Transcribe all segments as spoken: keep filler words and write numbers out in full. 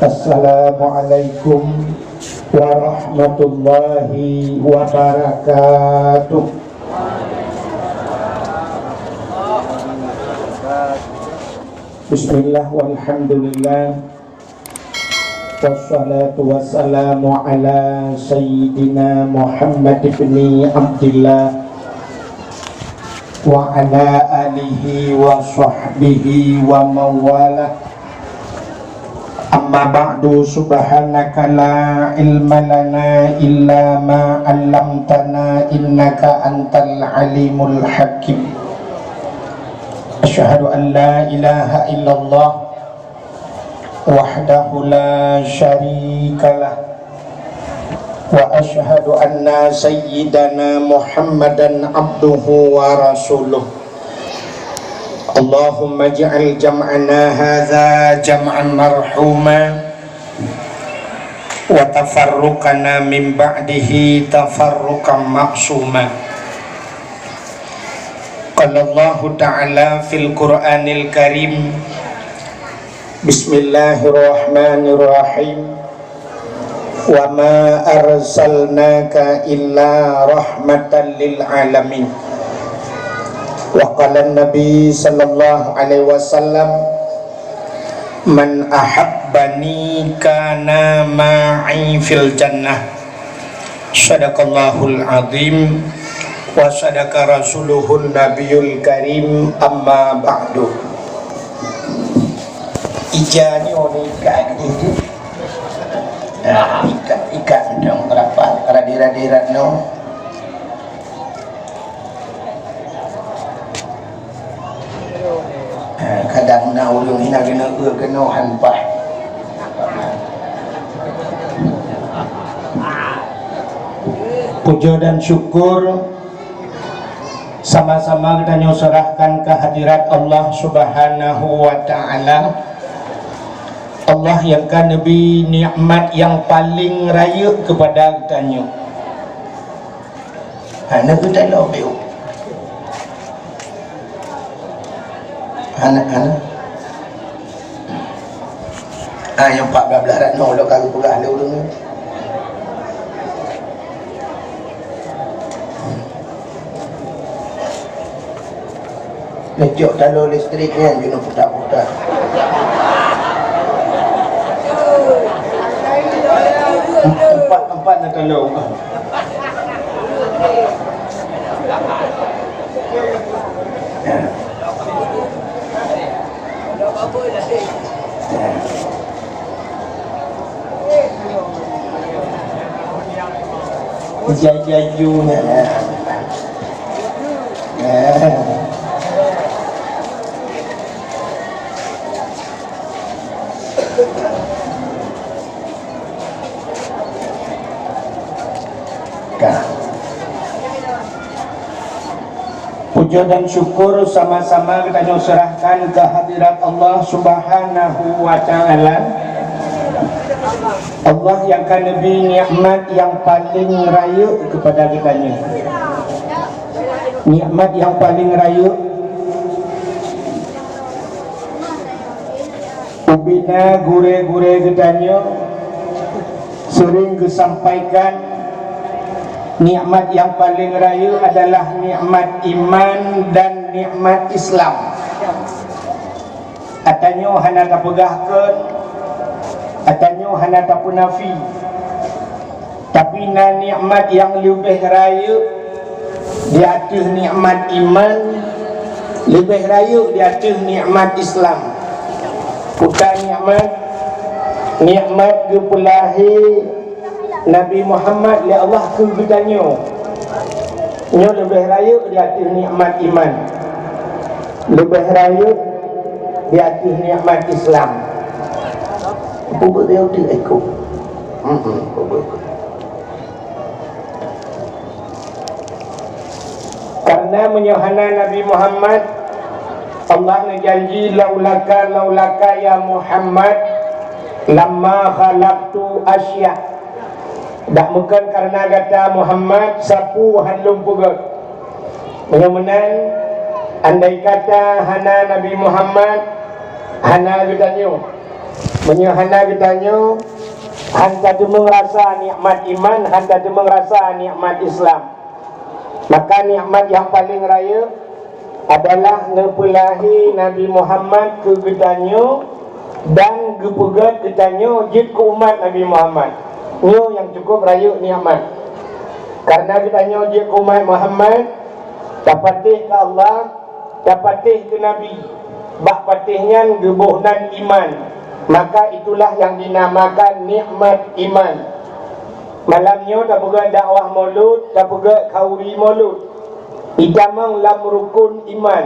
Assalamualaikum warahmatullahi wabarakatuh. Bismillah, walhamdulillah, wassalatu wassalamu ala sayyidina Muhammad ibni Abdillah wa ala alihi wa sahbihi wa mawalah. Amma ba'du, subhanaka la ilma lana illa ma 'allamtana innaka antal alimul hakim. Asyhadu an la ilaha illallah wahdahu la syarikalah, wa asyhadu anna sayyidana Muhammadan abduhu wa rasuluh. Allahumma ij'al jam'ana hadza jam'an marhuma, wa tafarruqana min ba'dihi tafarruqan ma'suma. Qala Allahu ta'ala fil Qur'anil Karim, bismillahirrahmanirrahim. Wa ma arsalnaka illa rahmatan lil alamin. Wa qala Nabi sallallahu alaihi wasallam, "Man ahabbani kana ma'i fil jannah." Sadaqallahul azim wa sadaqa rasuluhun nabiyul karim, amma ba'du. Ija nyoe ni ikat geuh. Nah, ikat, ikat dong rapat, radi-radi ratno. Ha, kadang na ureueng hina keunoe, keunoe han paih. Puja dan syukur sama-sama geutanyoe serahkan keu hadirat Allah Subhanahu wa Ta'ala. Allah nyang ka neubri nikmat nyang paleng rayeuk keupada geutanyoe. Hana geutanyoe piôh. Hana, hana. Ah, nyang pat belas blah rat nyoe lôn ka geupeugah lé ulôn nyoe. Neucok taloe listrik nyan jinoe puta-puta. Empat, empat na taloe. Jaju-jaju nyan. Ka. Puja dan syukur sama-sama geutanyoe serahkan keu hadirat Allah Subhanahu wa Ta'ala. Allah nyang ka neubri nikmat nyang paleng rayeuk keupada geutanyoe. Nikmat nyang paleng rayeuk Ubena gurée-gurée geutanyoe seuring geusampaikan, nikmat nyang paleng rayeuk adalah nikmat iman dan nikmat Islam. Atanyoe hana tapeugah kheun, atanyoe hana tapeunafi. Tapi na nikmat nyang leubeh rayeuk di ateueh nikmat iman, leubeh rayeuk di ateueh nikmat Islam. Bukan nikmat, nikmat geupeulahé Nabi Muhammad lé Allah keu geutanyoe. Nyoe leubeh rayeuk di ateueh nikmat iman. Leubeh rayeuk di ateueh nikmat Islam. Peubeuet Yahudi ikot. Hmm, peubeuet. Karena meunyoe hana Nabi Muhammad, Allah neujanji, "Laulaka, laulaka ya Muhammad, lama khalaqtu asya." Dak meukon karena gata Muhammad, sapeue han lôn peugét. Meunyoe meunan, andai kata hana Nabi Muhammad, hana geutanyoe. Meunyoe hana geutanyoe, han tateumeung rasa nikmat iman, han tateumeung rasa nikmat Islam. Maka nikmat nyang paleng rayeuk adalah neupeulahé Nabi Muhammad keu geutanyoe dan geupeugét geutanyoe jeuet keu umat Nabi Muhammad. Nyoe nyang cukup rayeuk nikmat. Kareuna geutanyoe jeuet keu umat Muhammad, tapatéh keu Allah, tapatéh keu Nabi. Bak patéh nyan geuboh nan iman. Maka itulah nyang dinamakan nikmat iman. Malam nyoe tapeugét dakwah Maulud, tapeugét khauri Maulud. Itamong lam rukun iman.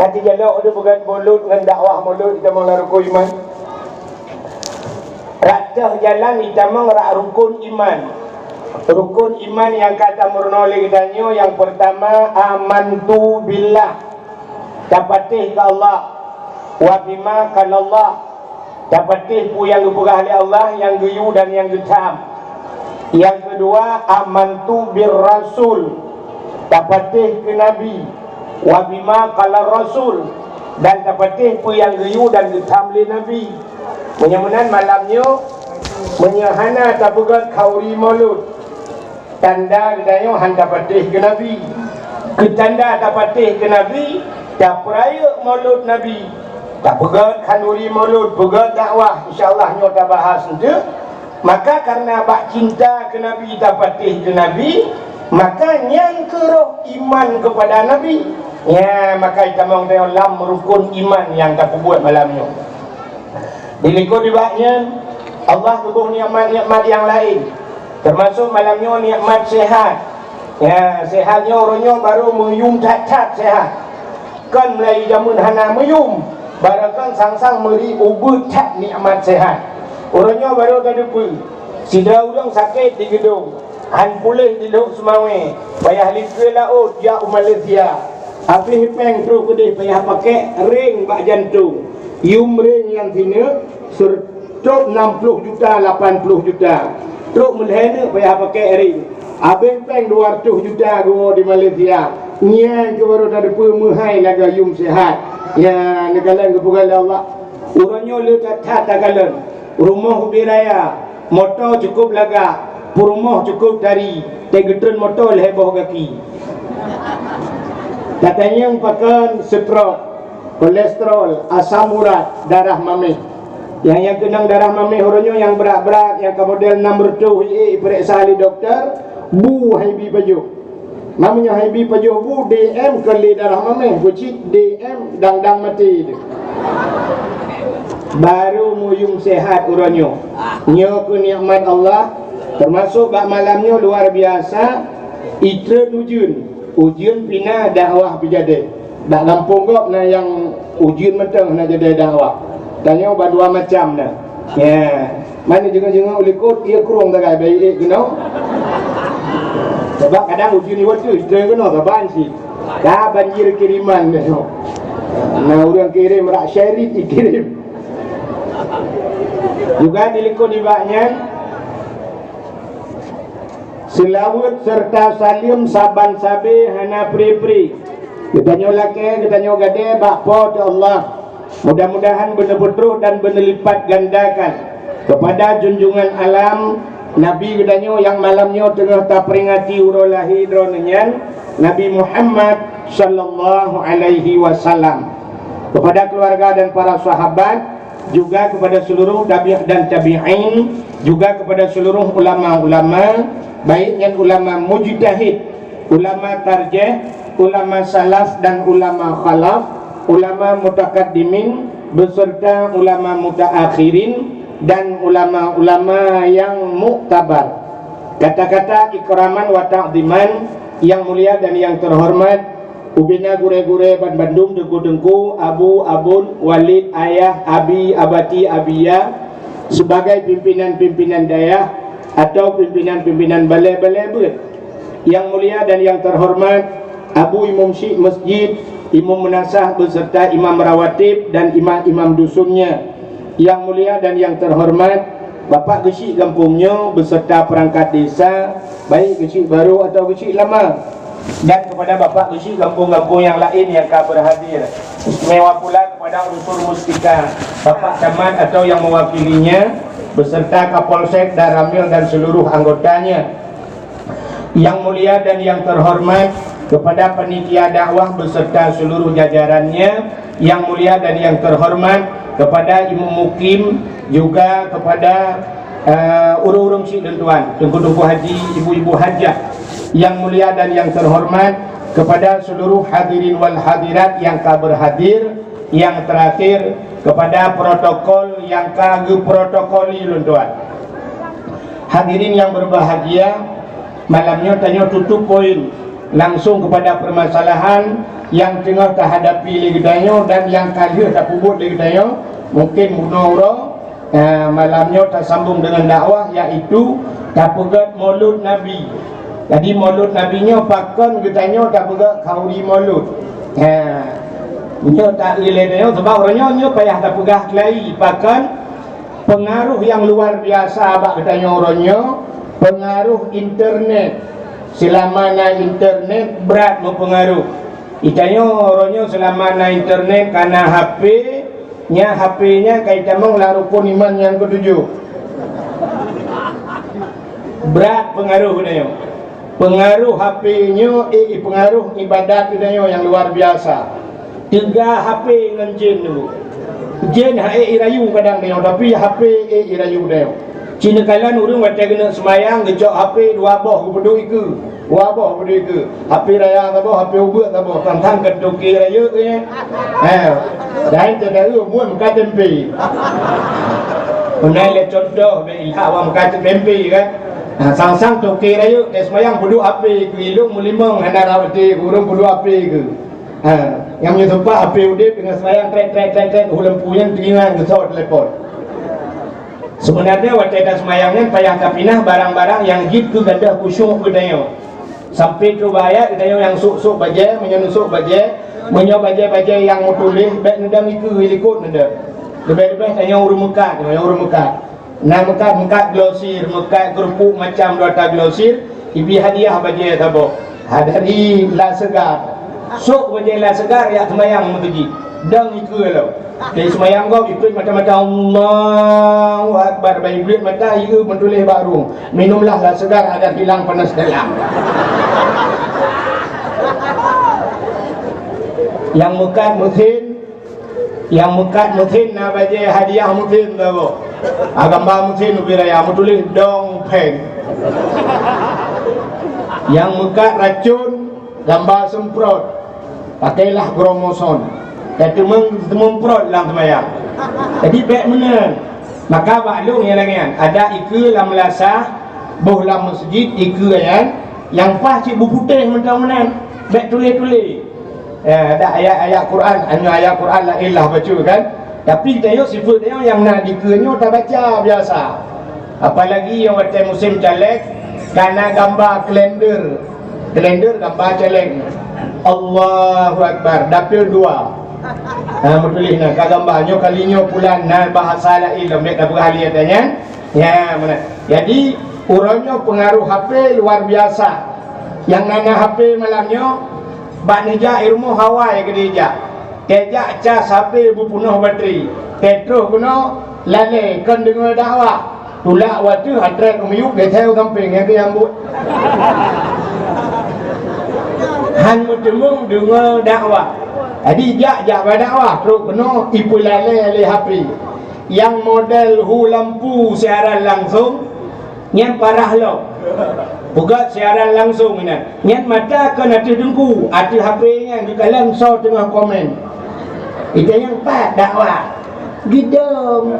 Nyan teujalok deuh peugét Maulud ngon dakwah Maulud itamong lam rukun iman. Rot teuh jalan itamong rot rukun iman. Rukun iman nyang ka tameurunoe lé geutanyoe, nyang peurtama, amantu billah, tapatéh keu Allah, wa bima qalallah, tapatéh peue nyang geupeugah lé Allah, nyang geuyue dan nyang geutham. Nyang keudua, amantu bir rasul, tapatéh keu Nabi, wa bima qala rasul, dan tapatéh peue nyang geuyue dan geutham lé Nabi. Meunyoe meunan malam nyoe, meunyoe hana tapeugét khauri Maulud, tanda geutanyoe han tapatéh keu Nabi. Keu tanda tapatéh keu Nabi, tapeurayeuk Maulud Nabi, tapeugét khanduri Maulud, peugét dakwah, insya Allah nyoe tabahas eunteuk. Maka kareuna bak cinta keu Nabi tapatéh keu Nabi, maka nyan keuh roh iman keupada Nabi. Nyan maka itamong tanyoe lam rukun iman nyang tapeubuet malam nyoe. Di likot nibak nyan, Allah geuboh nikmat-nikmat nyang laén, teumasok malam nyoe nikmat seuhat. Ya, seuhat nyoe uroe nyoe barô meuyum that-that seuhat. Kon meulayeue jameun hana meuyum, barô kon sang-sang meuri ubeut that nikmat seuhat. Uroe nyoe barô tateupeue, sidroe ureuëng sakét di geudong, han puléh di Lhok Seumawé, payah likot laôt jak u Malaysia. Habéh péng trok keudeh payah pakék ring bak jantong. Yum ring nyang sineuk, sur-, trok nam ploh juta, lapan ploh juta. Trok meulhèe neuk payah pakék ring. Habéh péng dua ratus juta geuwoe di Malaysia. Nyan keuh barô tateupeue meuhai lagèe yum seuhat. Nyan neukalon geupeugah lé Allah. Uroe nyoe le that-that takalon. Rumoh ubé raya, moto cukup lagak, peurumoh cukup tari, teugeutreun moto lhèe boh gaki. Tatanyong pakon stroke, kolesterol, asam urat, darah maméh. Nyang, nyang keunong darah maméh uroe nyoe nyang brat-brat, nyang ka model nam reutôh ié ipeuriksa lé dokto, bu hai bi pajoh. Meunyoe hai bi pajoh bu, D M kon lé darah maméh, beucit D M dang-dang maté teuh. Barô meuyum seuhat uroe nyoe. Nyoe keuh nikmat Allah, teumasok bak malam nyoe luar biasa, itreun ujeuen. Ujeuen pih na dakwah pih jadi. Bak gampông gob na nyang ujeuen mantong na jadi dakwah. Tanyoe ba dua macam na. Ya. Mani jeuet-jeuet u likot, ie krueng sagai, bèk ék keunoe. Sabab kadang ujeuen di watèe, itreun keunoe saban cit. Ka banjir kiriman keunoe. Na ureuëng kirém rak syarit ikirém. Juga di likot nibak nyan, seulaweuet serta saleuem saban sabe hana pri-pri. Geutanyoe lakèe, geutanyoe gadée bak Po teu Allah. Mudah-mudahan beuneupeutroh dan beuneulipatgandakan keupada junjungan alam Nabi geutanyoe nyang malam nyoe teungoh taperingati uroe lahé droeneuh nyan, Nabi Muhammad sallallahu alaihi wasallam. Keupada keuluwarga dan para sahabat, juga keupada seuluruh tabi' dan tabi'in, juga keupada seuluruh ulama-ulama, baik nyan ulama mujtahid, ulama tarjih, ulama salaf dan ulama khalaf, ulama mutakaddimin, beserta ulama mutaakhirin dan ulama-ulama nyang muktabar. Kata-kata ikraman wa ta'ziman, yang mulia dan yang terhormat, ubena gurée-gurée banmandum, teungku-teungku, abu, abon, walid, ayah, abi, abati, abiya, sebagai pimpinan-pimpinan dayah atau pimpinan-pimpinan balée-balée beuet. Yang mulia dan yang terhormat, Abu Imum Syik Masjid, Imum Meunasah beserta Imam Rawatib dan imam-imam dusunnya. Yang mulia dan yang terhormat, Bapak Geuchik gampông nyoe beserta perangkat desa, baik geuchik barô atau geuchik lama. Dan kepada Bapak Geuchik gampông-gampông nyang laén nyang ka beurhadir. Istimewa pula kepada unsur Muspika, Bapak Camat atau yang mewakilinya, beserta Kapolsek, Danramil dan seluruh anggotanya. Yang mulia dan yang terhormat kepada panitia dakwah beserta seluruh jajarannya, yang mulia dan yang terhormat kepada Imum Mukim, juga kepada, eh, ureuëng-ureuëng syik lôn tuan, teungku-teungku haji, ibu-ibu hajah, yang mulia dan yang terhormat kepada seluruh hadirin wal hadirat yang ka berhadir, yang terakhir kepada protokol yang ka geuprotokoli lôn tuan. Hadirin yang berbahagia, malam nyoe tanyoe tutup poin langsung kepada permasalahan yang teungoh tahadapi lé geutanyoe dan yang ka lheueh tapeubuet lé geutanyoe. Mungkin bunoe uroe, eh, malam nyoe tasambong deungon dakwah, yaitu tapeugét Maulud Nabi. Jadi Maulud Nabi nyoe pakon geutanyoe tapeugét khanduri Maulud. Ha, nyoe taeu lé tanyoe, sebab uroe nyoe, nyoe payah tapeugah keulai pakon. Pengaruh yang luar biasa bak geutanyoe uroe nyoe, pengaruh internet. Selama na internet, brat meupeungaruh. Geutanyoe uroe nyoe selama na internet, ka na H P, nya H P nyan ka jitamong lam rukun iman nyang ketujoh. Brat pengaruh geutanyoe. Pengaruh H P nyoe, eh, pengaruh ibadat geutanyoe nyang luar biasa. Teuga H P ngon jén dulu. Jén hana ék jirayu kadang tanyoe, tapi H P ék jirayu tanyoe. Ci neukalon ureuëng watée geuneuk seumayang, geucok H P dua boh geupeuduek ikeue. Dua boh geupeuduek ikeue. H P raya saboh, H P ubeut saboh, sang-sang ka toke rayeuk nyan. He. Dan teuka eu buet meukat tempe. Meunan lé contoh, bèk ilak awak meukat tempe kan. Ha, sang-sang toke rayeuk, watée seumayang peuduek H P ikeue, ilong meulimong hana rab até, ureuëng peuduek H P ikeue. Ha, nyang meunyoe teumpat H P udeb deungon seumayang trek, trek, trek, trek, u lampu nyan teuingat geusoe telepon. Sebenarnya watée taseumayang nyan payah tapinah barang-barang nyang jeuet keu gadoh khusyuk geutanyoe. Sampai trok bak ayat geutanyoe nyang sôk-sôk bajée, meunyoe neusôk bajée, meunyoe bajée-bajée nyang meutuléh, bèk neudong ikeue, likot neudong. Leubeh-leubeh tanyoe ureuëng meukat, tanyoe ureuëng meukat. Na meukat-meukat glosir, meukat keurupuk macam dua ta glosir, ibi hadiah bajée saboh. Ha, dari La Segar. Sôk bajée La Segar, jak seumayang meuseujid. Dong ikeue lom. Dari seumayang gob, ipeue mata-mata, "Allahu Akbar." Ban ipeue mata, ikeue meutuléh bak rueng, "Minumlah La Segar agar hilang panas dalam." Nyang meukat meusén, Nyang meukat meusén na bajée hadiah meusén saboh. Ha, gamba meusén ubé raya meutuléh dong pen. Nyang meukat racon gamba seumprot. Pakailah kromosom. Ka teumeung seumprot lam seumayang. Jadi bèk meunan. Maka bak lôn nyang lagée nyan, adak ikeue lam meulasah, boh lam meuseujid ikeue nyan, nyang paih cit buputéh mantong meunan. Bèk tuléh-tuléh. Eh, ada ayat-ayat Quran, hanya ayat Quran laén lah baca kan. Tapi tanyoe sifeuet tanyoe nyang na dikeue nyoe tabaca biasa. Apalagi nyang watée musim caleg, ka na gamba kalender. Kalender gamba caleg. Allahu Akbar, dapil dua. Ha, meutuléh na ka gamba nyoe kali nyoe pulan na bahasa laén lom, bèk tapeugah lé ata nyan. Ya, meunan. Jadi, uroe nyoe peungaroh H P luar biasa. Nyang na, na H P malam nyoe, bak neujak i rumoh awai keudeh jak. Teuh jak cas H P beupunoh batri. Teuh troh keunoe lalée kon deungoe dakwah. Tulak wateuh atrek keumiyueb geuseu gampéng nyang keu nyang buet. Han meuteumeung deungoe dakwah. Jadi jak, jak bak dakwah, trok keunoe ipeulalée lé H P. Nyang model hu lampu siaran langsong, nyan parah lom. Peugah siaran langsong nyan. Nyan mata kon ateueh teungku, ateueh H P nyan geukalon soe teungoh komen. Ita nyang pat dakwah. Gidong.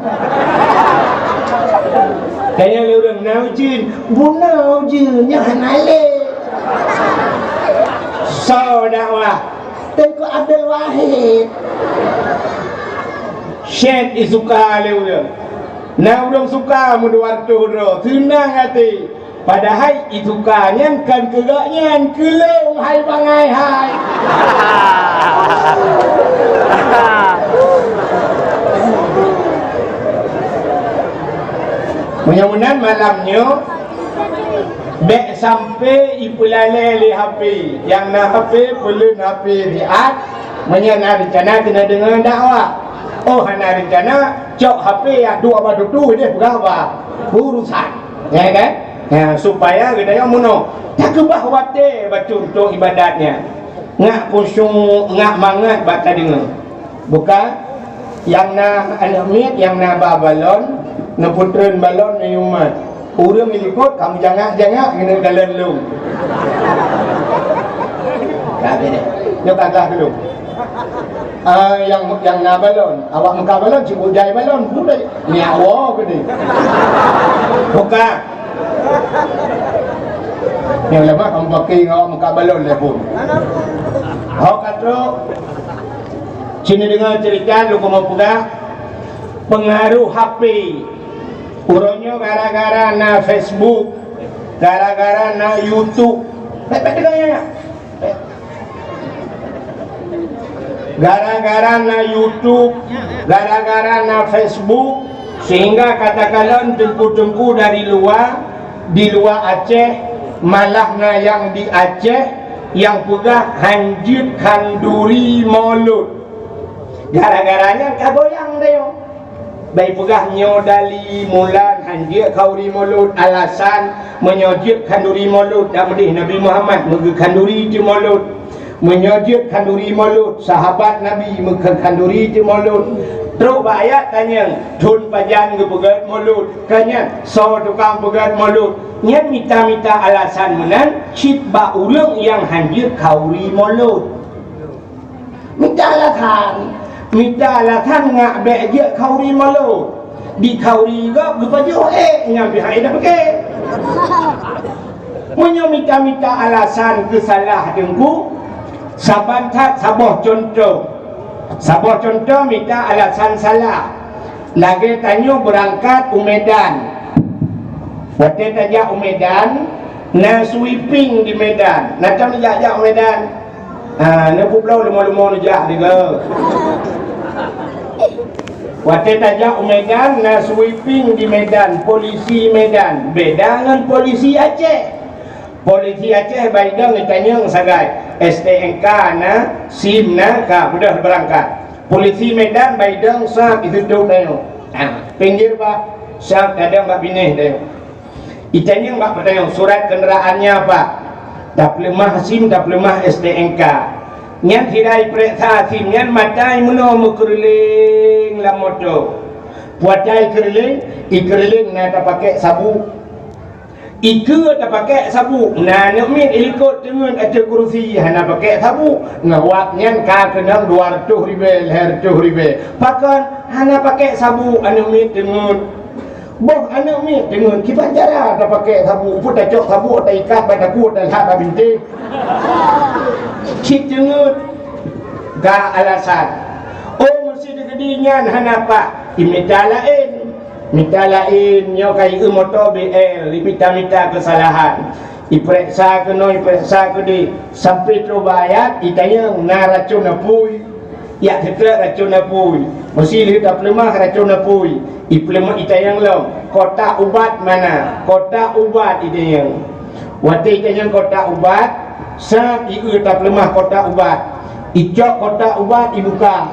Tanya lé ureueng, "Na ujeuen?" "Buna ujeuen, nyan hana lé." Soe dakwah? Teungku Abdul Wahid. Syed isuka lé ureueng. Na ureueng suka meudua reutôh droe, seunang até. Padahai isuka nyan kon keu gobnyan, keu lôn hai bangai hai. Meunyoe meunan malam nyoe, Bèk sampoe ipeulalè lé H P. Nyang na H P, peuleuen H P siat. Meunyoe na reuncana keuneuk deungö dakwah. Oh, hana reuncana, cok H P, ya, duek bak tutoe deh, peugah bak urusan. Ya kan? Ya, supaya geutanyoe meunoe. Takeubah watèe bacut untuk ibadat nyan. Ngat khusyuk, ngat mangat bak tadeungö. Bukan? Nyang na aneuk miet, nyang na ba balon, neupeutreun balon, neuyue mat. Ureueng likot ka meujangak-jangak keuneuk kalon lôn. Ka beda. Nyoe ka glah dulu. Ah, nyang, nyang na balon, awak meuka balon, cit bujai balon, bukan? Nyak woe geude. Bukan. Nyang lemah kamu pakai ngon awak meuka balon lé pun. Ho ka trok. Sini deungö cerita lôn keumeung peugah pengaruh H P. Uroe nyoe gara-gara na Facebook, gara-gara na YouTube. Bèk, bèk deungö nyan. Gara-gara na YouTube, gara-gara na Facebook, sehingga katakanlah teungku-teungku dari luwa, di luwa Aceh, malah na nyang di Aceh nyang peugah hanjeuet khanduri mulod. Gara-gara nyan ka goyang tanyoe. Bèk peugah nyoe dali mulan hanjeuet khanduri mulod, alasan meunyoe jeuet khanduri mulod, dak meudeh Nabi Muhammad meugeukhanduri teumulod. Meunyoe jeuet khanduri mulod, sahabat Nabi meukhanduri teumulod. Trok bak ayat tanyong, thon pajan geupeugèt mulod, ka nyan soe tukang peugèt mulod. Nyan mita-mita alasan meunan cit bak ureueng nyang hanjeuet khanduri mulod. Mita alasan, mita alasan ngat bèk jeuet khanduri mulod. Di khanduri gob geupajoh ék nyang pihak inong ke. Meunyoe mita-mita alasan keu salah teungku, saban that saboh cuntoh. Saboh cuntoh mita alasan salah. Lagèe tanyoe beurangkat u Medan. Watèe tajak u Medan, na sweeping di Medan. Na cam jak-jak u Medan. Ah, neupubloe leumo-leumo neujak deungoe. Watèe tajak u Medan, na sweeping di Medan, polisi Medan. Beda ngon polisi Aceh. Polisi Aceh baidong itanyong sagai, S T N K na, SIM na, ka beudôh beurangkat. Polisi Medan baidong sab itutup tanyoe. Ah, pinggir bak, sab tadong bak binéh tanyoe. Itanyong bak peutanyong, surat kenderaannya apa? Tapeuleumah SIM, tapeuleumah S T N K. Nyan sira ipeuriksa SIM nyan, mata imeunoe meukeureuléng lam moto. Peue ata ikeureuléng, ikeureuléng na tapakèk sabuk. Ikeue tapakèk sabuk, na aneuk miet ilikot teungeut ateueh kurusi hana pakèk sabuk. Ngon wab nyan ka keunong dua reutôh ribèe, lhèe reutôh ribèe. Pakon hana pakèk sabuk aneuk miet teungeut? Boh aneuk miet teungeut, kiban cara tapakèk sabuk, peue tacok sabuk taikat bak takue, talhak bak bintéh. Cit teungeut. Ka alasan. Oh, meusi teukeudi nyan hana pat, imita laén. Mita laén, nyoe ka ieu moto B L, imita-mita keusalahan. Ipeuriksa keunoe, ipeuriksa keudeh, sampoe trok bak ayat, itanyong na racon apui. Yak teutrek racon apui. Meusi lheueh tapeuleumah racon apui. Ipeuleumah itanyong lom, kotak ubat mana? Kotak ubat itanyong. Watèe itanyong kotak ubat, sab ieu tapeuleumah kotak ubat. Icok kotak ubat ibuka.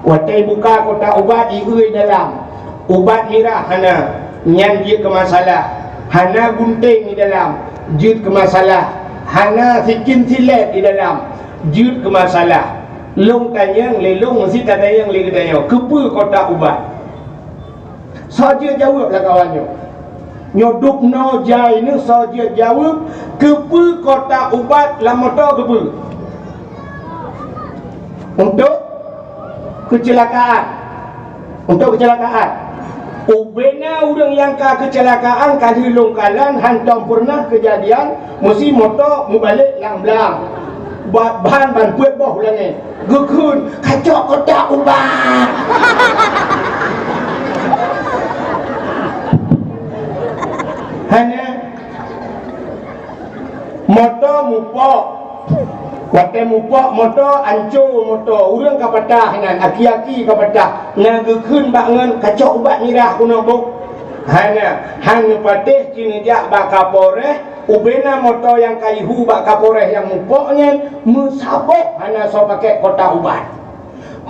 Watèe ibuka kotak ubat, ieu i dalam. Ubat mirah hana, nyan jeuet keu masalah. Hana gunténg i dalam, jeuet keu masalah. Hana sikin silét i dalam, jeuet keu masalah. Lôn tanyong lé lôn, meusi tatanyong lé geutanyoe, keupeue kotak ubat? Soe jeuet jaweueb lam kawan nyoe? Nyoe dubnoe jai nyoe soe jeuet jaweueb, keupeue kotak ubat lam moto keupeue? Untuk keucilakaan. Untuk keucilakaan. Ubena ureueng nyang ka keucilakaan ka lheueh lôn kalon hantom peureunah keujadian meusi moto mubalek lam blang. Ba-, ban ban peuet boh u langèt. Geukheun, "Kacok kotak ubat!" Hana. Moto mupok. Watèe mupok moto, anco moto. Ureueng ka patah nan, aki-aki ka patah. Na geukheun bak ngon, "Kacok ubat mirah keunoe boh." Hana. Han neupatéh, ci neujak bak Kapolres, Ubena moto nyang ka ihu bak Kapolres nyang mupok nyan meusaboh hana soe pakék kotak ubat.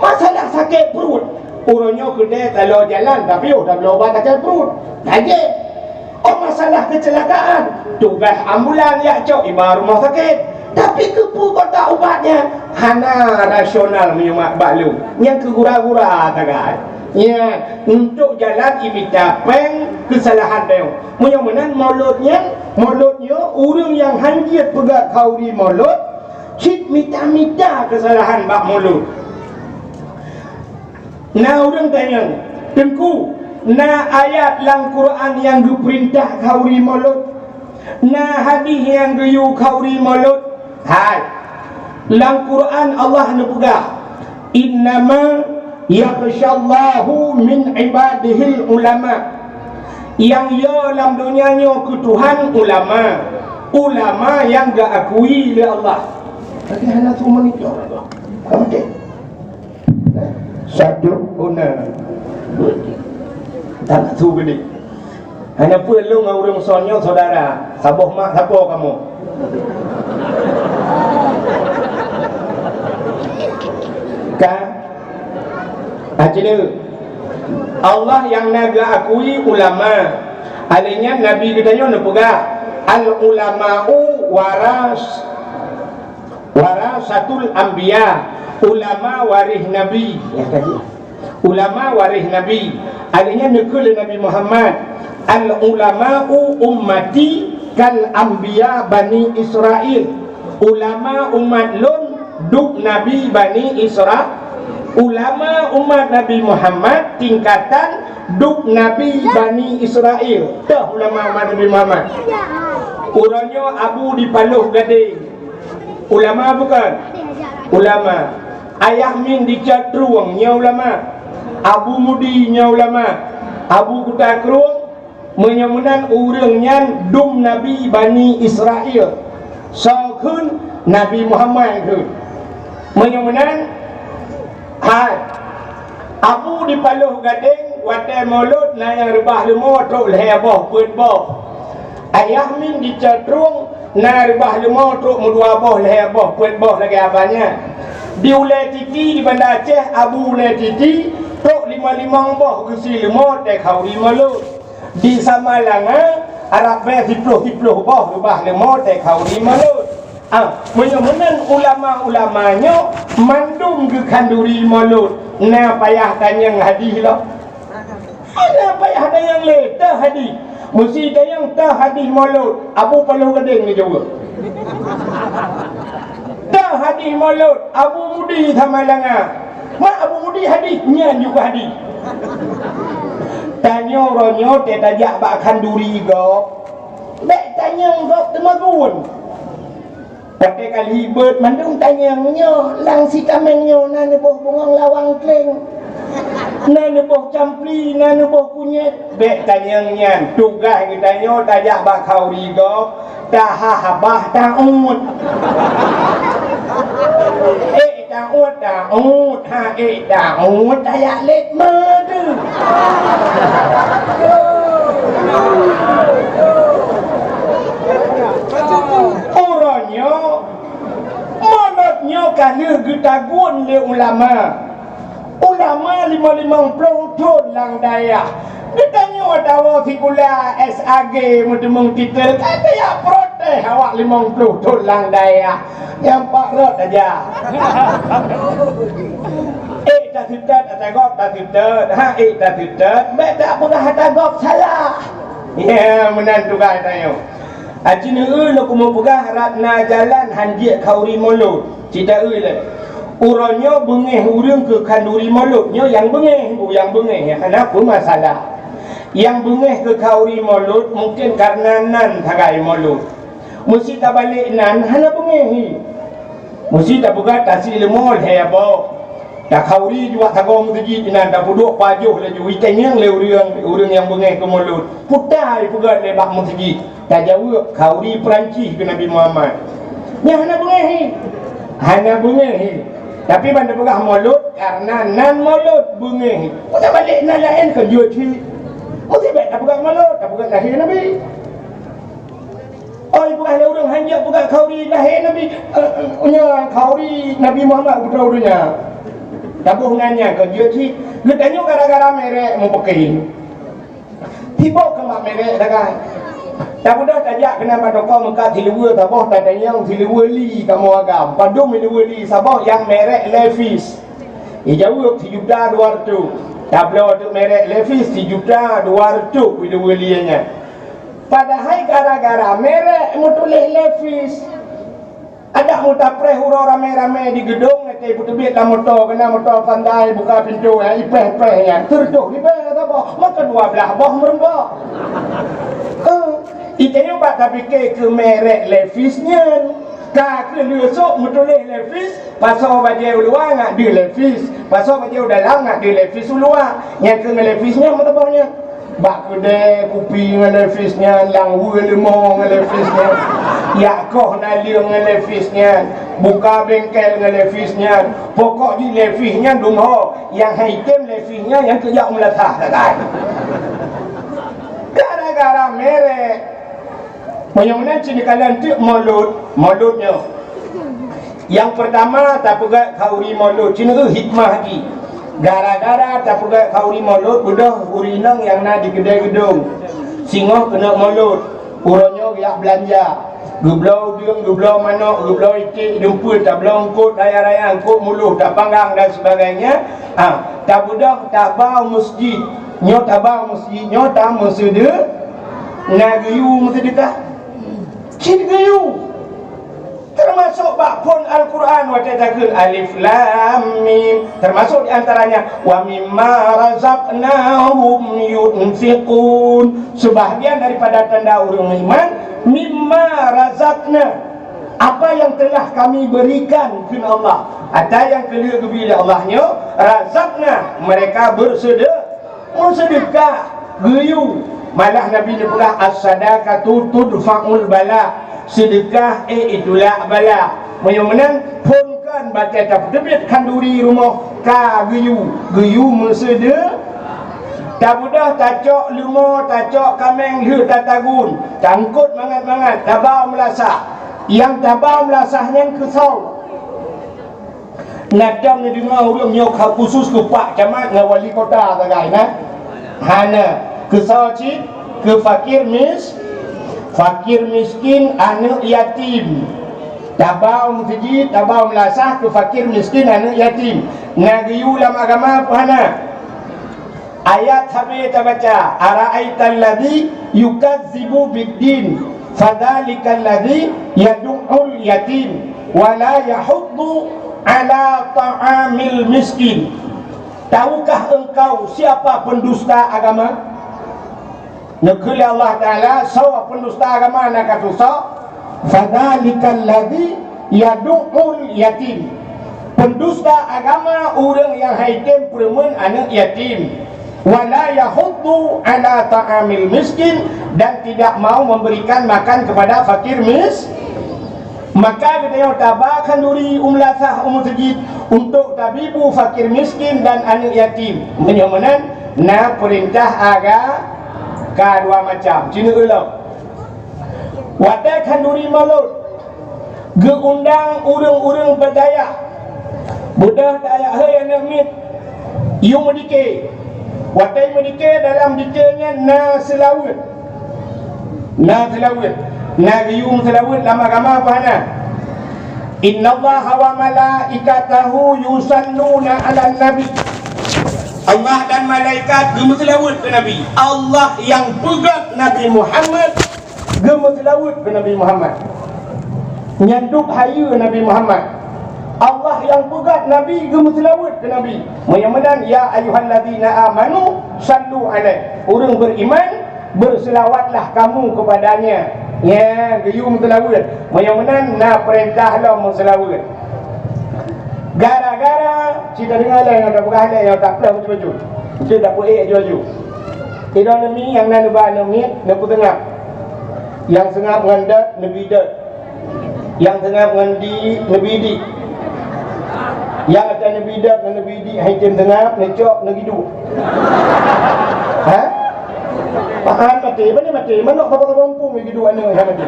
Masalah sakét pruet, uroe nyoe keudè talo jalan tapi oh tabloe ubat sakét pruet. Lagèe. Oh masalah keuceulakaan, tugaih ambulan jak cok iba rumoh sakét. Tapi keupeue kotak ubat nyan hana rasional meunyoe bak lôn. Nyan keu gura-gura sagai. Nyan, untuk jalan imita péng keusalahan tanyoe. Meunyoe meunan Maulud nyan, Maulud nyoe ureuëng nyang hanjeuet peugah khauri Maulud, cit mita-mita keusalahan bak Maulud. Na ureuëng tanyong, "Teungku, na ayat lam Quran nyang geupeurintah khauri Maulud? Na hadih nyang geuyue khauri Maulud?" Hai, lam Quran Allah neupeugah, "Innama yakhshallahu min ibadihil ulama." Nyang yo lam donya nyoe keu Tuhan ulama, ulama nyang geuakui lé Allah. Tapi hana tu meunikah. Kamu cek. Satu, una. Tak tu gede. Hana peue lôn ngon ureuëng son nyoe syedara, saboh mak sapo kamoe. Ka? Aci lé. Allah nyang na geuakui ulama. Alèh nyan Nabi geutanyoe neupeugah, "Al ulama'u waras, warasatul anbiya." Ulama waréh Nabi. Ulama waréh Nabi. Alèh nyan neukheun lé Nabi Muhammad, "Al ulama'u ummati kal anbiya Bani Israil." Ulama umat lôn dub Nabi Bani Isra-, ulama umat Nabi Muhammad tingkatan dub Nabi Bani Israil. Toh ulama umat Nabi Muhammad. Uroe nyoe Abu di Paloh Gadeng. Ulama bukan? Ulama. Ayah Min di Cot Trueng nyoe ulama. Abu Mudi nyoe ulama. Abu Kuta Krueng, meunyoe meunan ureuëng nyan dum nabi Bani Israel. Soe kheun? Nabi Muhammad kheun. Meunyoe meunan, hai, Abu di Paloh Gadeng, watée Molot na nyang reubah leumo trok lhée boh peuet boh. Ayah Min di Cot Trueng na reubah leumo trok meudua boh lhée boh peuet boh lagée abah nyan. Di Ulée Titi di Banda Aceh, Abu Ulée Titi trok limong-limong boh geusie leumo tée khauri Molot. Di Samalanga, arab bée siploh-siploh boh reubah leumo tée khauri Molot. Ah, meunyoe meunan ulama-ulama nyoe mandum geukhanduri Molot, na payah tanyong hadih lom? Hana payah tanyong lé, teuh hadih. Meusi tanyong teuh hadih Molot, Abu Paloh Gadeng neujaweueb. Teuh hadih Molot, Abu Mudi Samalanga. Mak Abu Mudi hadih, nyan juga hadih. Tanyoe uroe nyoe teuh tajak bak khanduri gob. Bék tanyong gob teuma gun. Watée ka lhibeuet mandum tanyong nyoe, lam si kaméng nyoe na neuboh bungong lawang kleng, na neuboh campli, na neuboh kunyét. Bék tanyong nyan, tugaih geutanyoe tajak bak khauri gob, taha habah taut. Ék taut, taut, ha ék taut, tajak lét meuteue. Uroe nyoe, Molot nyoe ka lheueh geutagun lé ulama. Ulama limong-limong ploh thon lam dayah. Geutanyoe tawoe sikula S A G meuteumeung titel, ka tajak protes awak limong ploh thon lam dayah. Nyang pat rot aja. Ék taseutôt, ata gob taseutôt, ha ék taseutôt, bék tapeugah ata gob salah. Ya, meunan tugaih tanyoe. Aci neueu lôn keumeung peugah rab na jalan hanjeuet khauri Molot. Cit taeu lé. Uroe nyoe beungéh ureuëng keu khanduri Molot, nyoe nyang beungéh, bu nyang beungéh, nyang hana peumasalah. Nyang beungéh keu khauri Molot mungken kareuna nan sagai Molot. Meusi tabalek nan hana beungéh hi. Meusi tapeugah tasie leumo lhée boh. Takhauri jubak sagoe meuseujid inan, tapeuduek pajoh laju, itanyong lé ureuëng, ureuëng nyang beungéh keu Molot, "Peue ta ipeugét lé bak meuseujid?" Tajaweueb, "Khauri Peurancih keu Nabi Muhammad." Nyan hana beungéh hi. Hana beungéh hi. Tapi ban tapeugah Molot, kareuna nan Molot beungéh hi. Peue tabalek nan laén keu jeuet hi. Meusi bék tapeugah Molot, tapeugah lahé Nabi. Oi, peugah lé ureuëng, "Hanjeuet peugah khauri lahé Nabi, eh, eh, nyoe khauri Nabi Muhammad putroe donya." Taboh nan nyan ka jeuet cit. Geutanyoe gara-gara merek mupeuké. Tiboh keumat merek dagai. Tabeudôh tajak keunan bak toko meukat siluweue saboh, tatanyong siluweue li kamoe agam. Padum siluweue li saboh nyang merek Levi's? Ijaweueb, "Sijuta dua reutôh." Tabloe teuk merek Levi's, sijuta dua reutôh siluweue li nyan. Padahai gara-gara merek meutuléh Levi's. Adak meutapreh uroe ramé-ramé di geudong, watée beuteubiet lam moto, keunan moto pandai buka pintoe, ya, ipéh-péh nyan. Teureudôh ribée saboh, maka dua blaih boh meureumpok. Eh, itanyoe bak tapike keu merek Levi's nyan. Ka keuh lheueh sôk meutuléh Levi's, pasoe bajée u luwa ngat deuh Levi's, pasoe bajée u dalam ngat deuh Levi's u luwa. Nyang keuh ngon Levi's nyan meusaboh nyan. Bak keudè kupi ngon Levi's nyan, lam weue leumo ngon Levi's nyan, jak koh naleueng ngon Levi's nyan, buka bengkel ngon Levi's nyan. Pokok jih Levi's nyan dum ho, nyang han item Levi's nyan nyang keu jak u meulasah sagai. Gara-gara merek. Meunyoe meunan cit neukalon teuk Maulud, Maulud nyoe. Nyang peurtama tapeugét khauri Maulud, cit neu hikmah jih. Gara-gara tapeugét khauri Maulud, beudôh ureuëng inong nyang na di keudè geudong. Singoh keuneuk Maulud, uroe nyoe geujak beulanja. Geubloe udeueng, geubloe manok, geubloe iték, dumpue, tabloe eungkôt raya-raya, eungkôt muloh, tapanggang dan sebagainya. Ah, tabeudôh taba u meuseujid. Nyoe taba u meuseujid, nyoe ta meuseudeu-, na geuyue meuseudeukah. Cit geuyue. Teumasok bak phon Al-Quran watée takheun alif lam mim. Teumasok di antaranya, "Wa mimma razaqnahum yunfiqun." Sebahagian daripada tanda ureuëng meuiman, "Mimma razaqna." Apa yang telah Kami berikan, kheun Allah. Ata nyang keuneuk geubri lé Allah nyoe, razaqna, mereka bersede-, Meuseudekah, geuyue. Malah Nabi neupeugah, "As-sadaqatu tudfa'ul bala." Seudeukah, eh, itulak bala. Meunyoe meunan, phon kon batée tapeuteubit khanduri rumoh ka geuyue. Geuyue meuseude-, tabeudôh tacok leumo, tacok kaméng lheueh tatagun, taeungkôt mangat-mangat, taba meulasah. Nyang taba meulasah nyan keusoe. Na tom neudeungoe ureuëng nyoe ka khusus keu pak camat ngon wali kota sagai, na? Hana. Keu soe cit? Keu fakir mis-, fakir miskin, aneuëk yatim. Taba u meuseujid, taba u meulasah keu fakir miskin, aneuëk yatim. Na geuyue lam agama peue hana? Ayat sabe tabaca, "Ara'aital ladzi yukazzibu biddin, fadzalikal ladzi yadu'ul yatim, wa la yahuddu ala ta'amil miskin." Tahukah engkau siapa pendusta agama? Neukheun lé Allah Taala, soe pendusta agama na ka tusoe? "Fadzalikal ladzi yadu'ul yatim." Pendusta agama ureuëng nyang han item peureumeun aneuëk yatim. "Wa la yahuddu ala ta'amil miskin," dan tidak mau memberikan makan kepada fakir mis-, maka geutanyoe taba khanduri u meulasah u meuseujid untuk tabibu fakir miskin dan aneuëk yatim. Meunyoe meunan, na peurintah aga-, ka dua macam. Cina ulôn. Watée khanduri maulud, geuundang ureuëng-ureuëng beudaya. Beudôh tajak hôi aneuëk miet, yue meudike. Watée meudike, dalam dike nyan na seulaweuet. Na seulaweuet. Na geuyue seulaweuet lam agama apa hana? "Innallaha wa malaikatahu yusalluna 'alan nabi." Allah dan malaikat geumeuseulaweuet keu Nabi. Allah nyang peugét Nabi Muhammad geumeuseulaweuet keu Nabi Muhammad. Nyan dub hayeue Nabi Muhammad. Allah nyang peugét Nabi geumeuseulaweuet keu Nabi. Meunyoe meunan, "Ya ayyuhalladzina amanu sallu alaihi." Ureuëng beriman, berselawatlah kamu kepadanya. Nya, geuyue meuseulaweuet. Meunyoe meunan, na peurintah lom meuseulaweuet. Gara-gara, cit tadeungoe lé nyang tapeugah lé nyang tapeugah baju-baju. Cit tapeuék baju-baju. Sidroe neumi nyang na neuba aneuëk miet, neupeuseungab. Nyang seungab ngon dot, neubi dot. Nyang seungab ngon di, neubi di. Nyang ata neubi dot ngon neubi di, han item seungab, neucok, neugiduek. Ha? Pahan maté, mana maté? Manok saboh-saboh muphom lagi dua aneuk yang maté.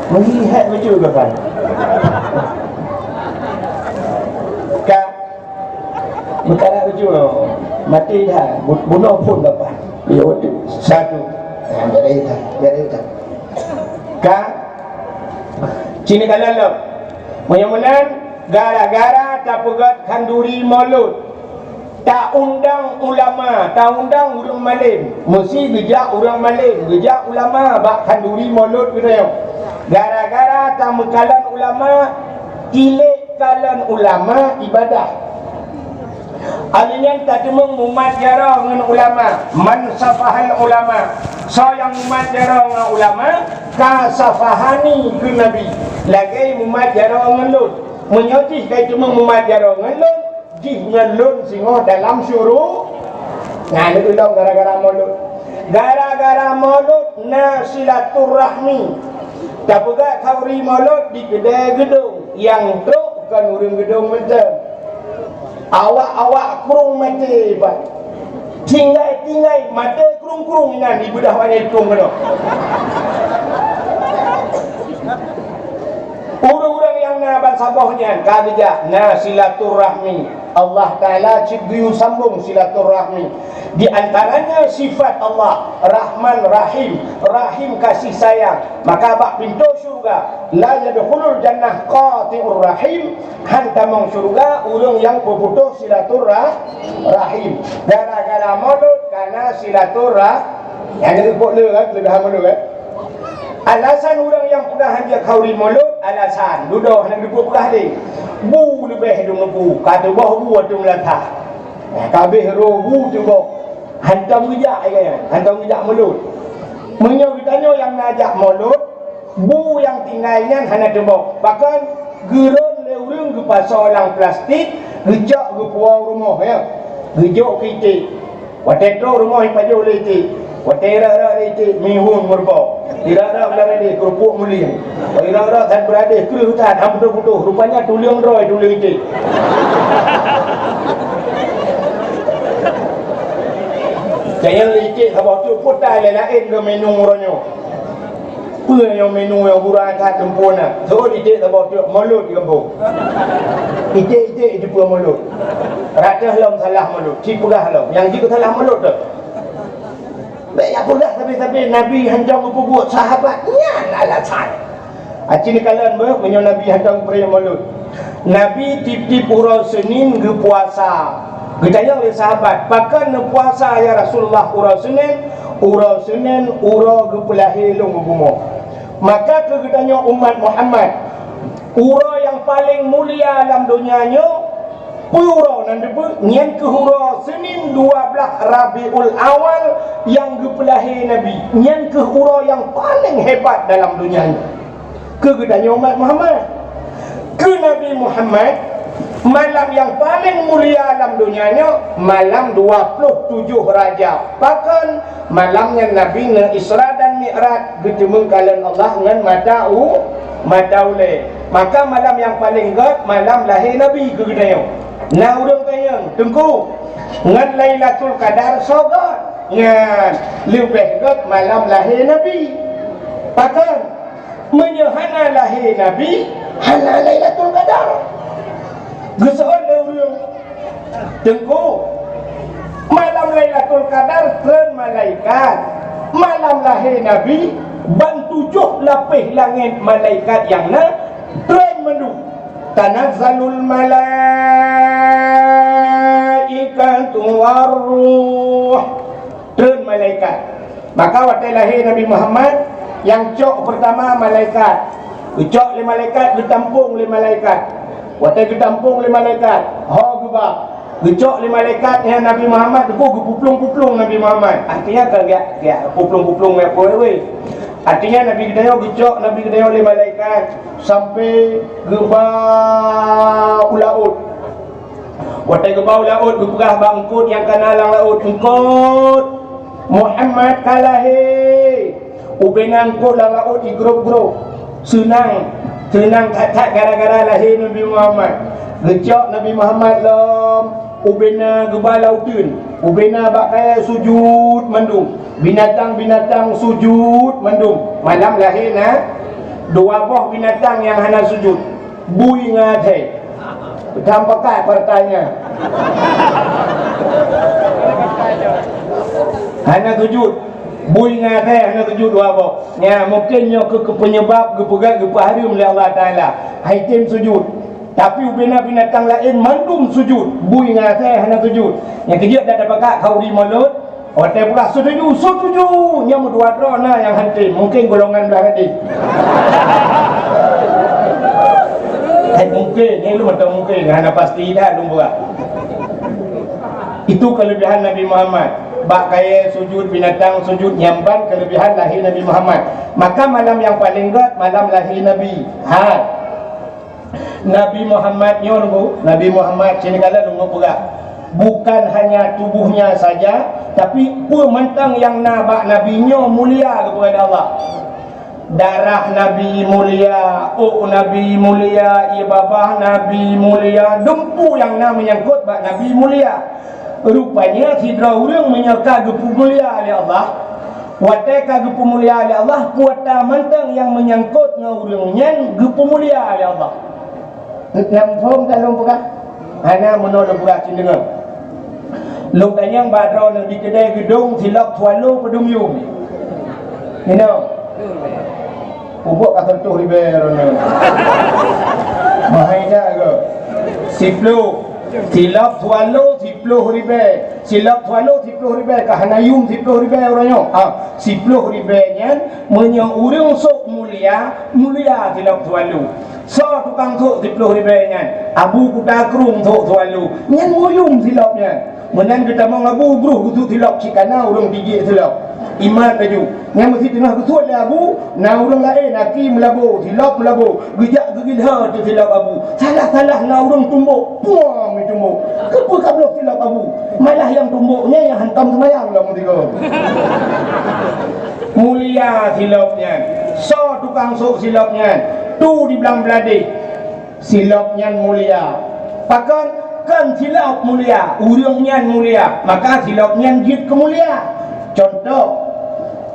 Melihat betul ke kan? Ka, meukarat betul. Maté dah. Bu-, bunoe phon dapat. Ya, betul. Satu. Ha, biar dia tahu. Biar dia tahu. Ka, sini kanan lom. Meunyoe meunan, gara-gara tapeugöt khanduri Maulud, taundang ulama, taundang ureuëng malém, meusi geujak ureuëng malém, geujak ulama bak khanduri Maulud geutanyoe. Gara-gara tameukalon ulama, tilék kalon ulama ibadah. Alheuh nyan tateumeung mumat jaroe ngon ulama, man safahal ulama. Soe nyang mumat jaroe ngon ulama, ka safahani keu Nabi, lagée mumat jaroe ngon lôn. Meunyoe jih ka jiteumeung mumat jaroe ngon lôn, jih ngon lôn singoh dalam syuru-, na lôn ulông gara-gara Maulud. Gara-gara Maulud na silaturahmi. Tapeugöt khanduri Maulud di keudée geudong, nyang trok kon ureuëng geudong mantong. Awak-awak krueng maté, Pak. Tinggai-tinggai maté krueng-krueng nyan dibeudah wangai krueng keunoe. Ureuëng-ureuëng nyang na bansaboh nyan ka geujak na silaturahmi. Allah Taala cit geuyue sambong silaturahmi. Di antaranya sifat Allah, Rahman Rahim, Rahim kasih sayang. Maka bak pintoe syurga, la yadkhulul jannah qati'ur rahim, han tamong syurga ureuëng nyang peuputôh silaturah-, rahim. Gara-gara Maulud kana silaturah-, nyang geupok le kan, leubeh Maulud kan? Alasan ureuëng nyang peugah han jeuet khanduri Maulud, alasan dudoe hana geupeupeugah lé. Bu leubeh dum bu, ka teuboh bu ateueh meulatah. Ka habéh roh bu teuboh. Hantom geujak, ya, hantom geujak Maulud. Meunyoe geutanyoe nyang na jak Maulud, bu nyang tinggai nyan hana teuboh. Pakon? Geurôn lé ureuëng geupasoe lam plastik, geucok geupuwoe rumoh, ya. Geujok keu iték. Watée trok rumoh ipajoh lé iték. Watée irot-rot lé iték, mihun meureuboh. Irot-rot beuladeh, keurupuk mulieng. Irot-rot that beuladeh, kreueh that, han putôh-putôh. Rupanya tuleueng droe, tuleueng iték. Cayang lé iték saboh teuk, putai lé laén keu minum uroe nyoe. Peue nyang minum nyang gura that sempurna. Seuôt iték saboh teuk, Maulud di gampông. Iték-iték itu peue Maulud. Ratéh lom salah Maulud. Ci peugah lom. Nyang jeuet salah Maulud tu. Bék jak peugah sabe-sabe Nabi hantom geupeubuet, sahabat nyan alasan. Aci neukalon beuh, meunyoe Nabi hantom geupeureulée Maulud. Nabi tieb-tieb uroe Seunin geupuasa. Geutanyong lé sahabat, "Pakon neupuasa, ya Rasulullah, uroe Seunin?" "Uroe Seunin uroe geupeulahé lôn u bumoe." Maka keu geutanyoe umat Muhammad, uroe nyang paleng mulia lam donya nyoe, peue uroe nan teupeue? Nyan kheueh uroe Seunin dua blaih Rabiul Awal nyang geupeulahé Nabi. Nyan kheueh uroe nyang paleng hebat dalam donya nyoe. Keu geutanyoe umat Muhammad. Keu Nabi Muhammad, malam nyang paleng mulia lam donya nyoe, malam dua ploh tujoh Rajab. Pakon? Malam nyan Nabi ngon Isra dan Mi'raj geuteumeung kalon Allah ngon mata u-, mata ulée. Maka malam nyang paleng gét, malam lahé Nabi keu geutanyoe. Na ureuëng tanyong, "Teungku, ngon Lailatul Qadar soe gét?" Nyan, leubeh gét malam lahé Nabi. Pakon? Meunyoe hana lahé Nabi, hana Lailatul Qadar. Geuseuôt lé ureuëng, "Teungku, malam Lailatul Qadar treun malaikat, malam lahé Nabi, ban tujoh lapéh langét malaikat nyang na treun mandum. Tanazzalul malaikatu warruh." Treun malaikat. Maka watée lahé Nabi Muhammad, nyang cok peurtama malaikat. Geucok lé malaikat, geutampong lé malaikat. Watée geutampong lé malaikat, ho geuba. Geucok lé malaikat nyan Nabi Muhammad, geupuplong-puplong Nabi Muhammad. Artinya ka geujak, geujak puplong-puplong geujak peue wéh. Artinya Nabi geutanyoe geucok, Nabi geutanyoe lé malaikat sampai geuba u laôt. Watée geuba u laôt, geupeugah bak eungkôt nyang ka na lam laôt, "Eungkôt, Muhammad ka lahé!" Ubena eungkôt lam laôt jigrob-grob. Seunang, seunang that-that gara-gara lahé Nabi Muhammad. Geucok Nabi Muhammad lom, Ubena geuba lauteun, ubena bak kayèe sujut mandum, binatang-binatang sujut mandum. Malam lahé na dua boh binatang nyang hana sujut, bui ngon asèe. Tam pakat partainya. Hana sujut, bui ngon asèe hana sujut dua boh. Nyan mungken nyoe keuh, keuh peunyeubab geupeugah geupeuhareuem lé Allah Taala. Hai tem sujut. Tapi ubena binatang laén mandum sujut, bui ngon asèe hana sujut. Nyang keujeuet dak tapakat khauri mulod, watèe peugah setuju, setuju, nyan meudua droe na nyang han tem, mungken golongan blah gadéh. Hai mungken, nyan lôn mantong mungken, hana pasti dah lôn peugah. Itu kelebihan Nabi Muhammad. Bak kayèe sujut, binatang sujut, nyan ban kelebihan lahé Nabi Muhammad. Maka malam nyang paleng gèt malam lahé Nabi. Hai. Nabi Muhammad nyoe, Teungku, Nabi Muhammad sini kala lôn peugah. Bukan hanya tubuhnya saja, tapi peue mantong nyang na bak Nabi nyoe mulia keupada Allah. Darah Nabi mulia, ôk Nabi mulia, ié babah Nabi mulia, dum peue nyang na meunyangkot bak Nabi mulia. Rupanya sidroe ureueng meunyoe ka geupeumulia lé Allah, watèe ka geupeumulia lé Allah, peue ata mantong nyang meunyangkot ngon ureueng nyan geupeumulia lé Allah. Nam phom ka lôn peugah? Hana, meunoe lôn peugah cit deungö. Lôn tanyong bak droeneuh di keudè geudong silop swallow padum yum. Meunoe. Pupuk ka seratus ribèe droeneuh. Mahai that keu. Siploh. Silop swallow siploh ribèe. Silop swallow siploh ribèe, ka hana yum siploh ribèe uroe nyoe. Ah, siploh ribèe nyan, meunyoe ureueng sôk mulia, mulia silop swallow. Soe tukang sôk siploh ribèe nyan? Abu Kuta Krueng sôk swallow. Nyan meuyum silop nyan. Meunan geutamong abu, broh geusuet silop cit ka na ureueng tijik silop. Imat laju. Nyan meusi teungoh geusuet lé abu, na ureueng laén aki meulabo, silop meulabo. Geujak geugilha teuh silop abu. Salah-salah na ureueng tumbok, puang meutumbok. Keupeue ka bloh silop abu? Malah nyang tumbok nyan nyang hantom seumayang lom meusigoe. Mulia silop nyan. Soe tukang sôk silop nyan? Tu di Blang Bladeh. Silop nyan mulia. Pakon? Kon silop mulia, ureueng nyan mulia, maka silop nyan jeuet keu mulia. Cuntoh,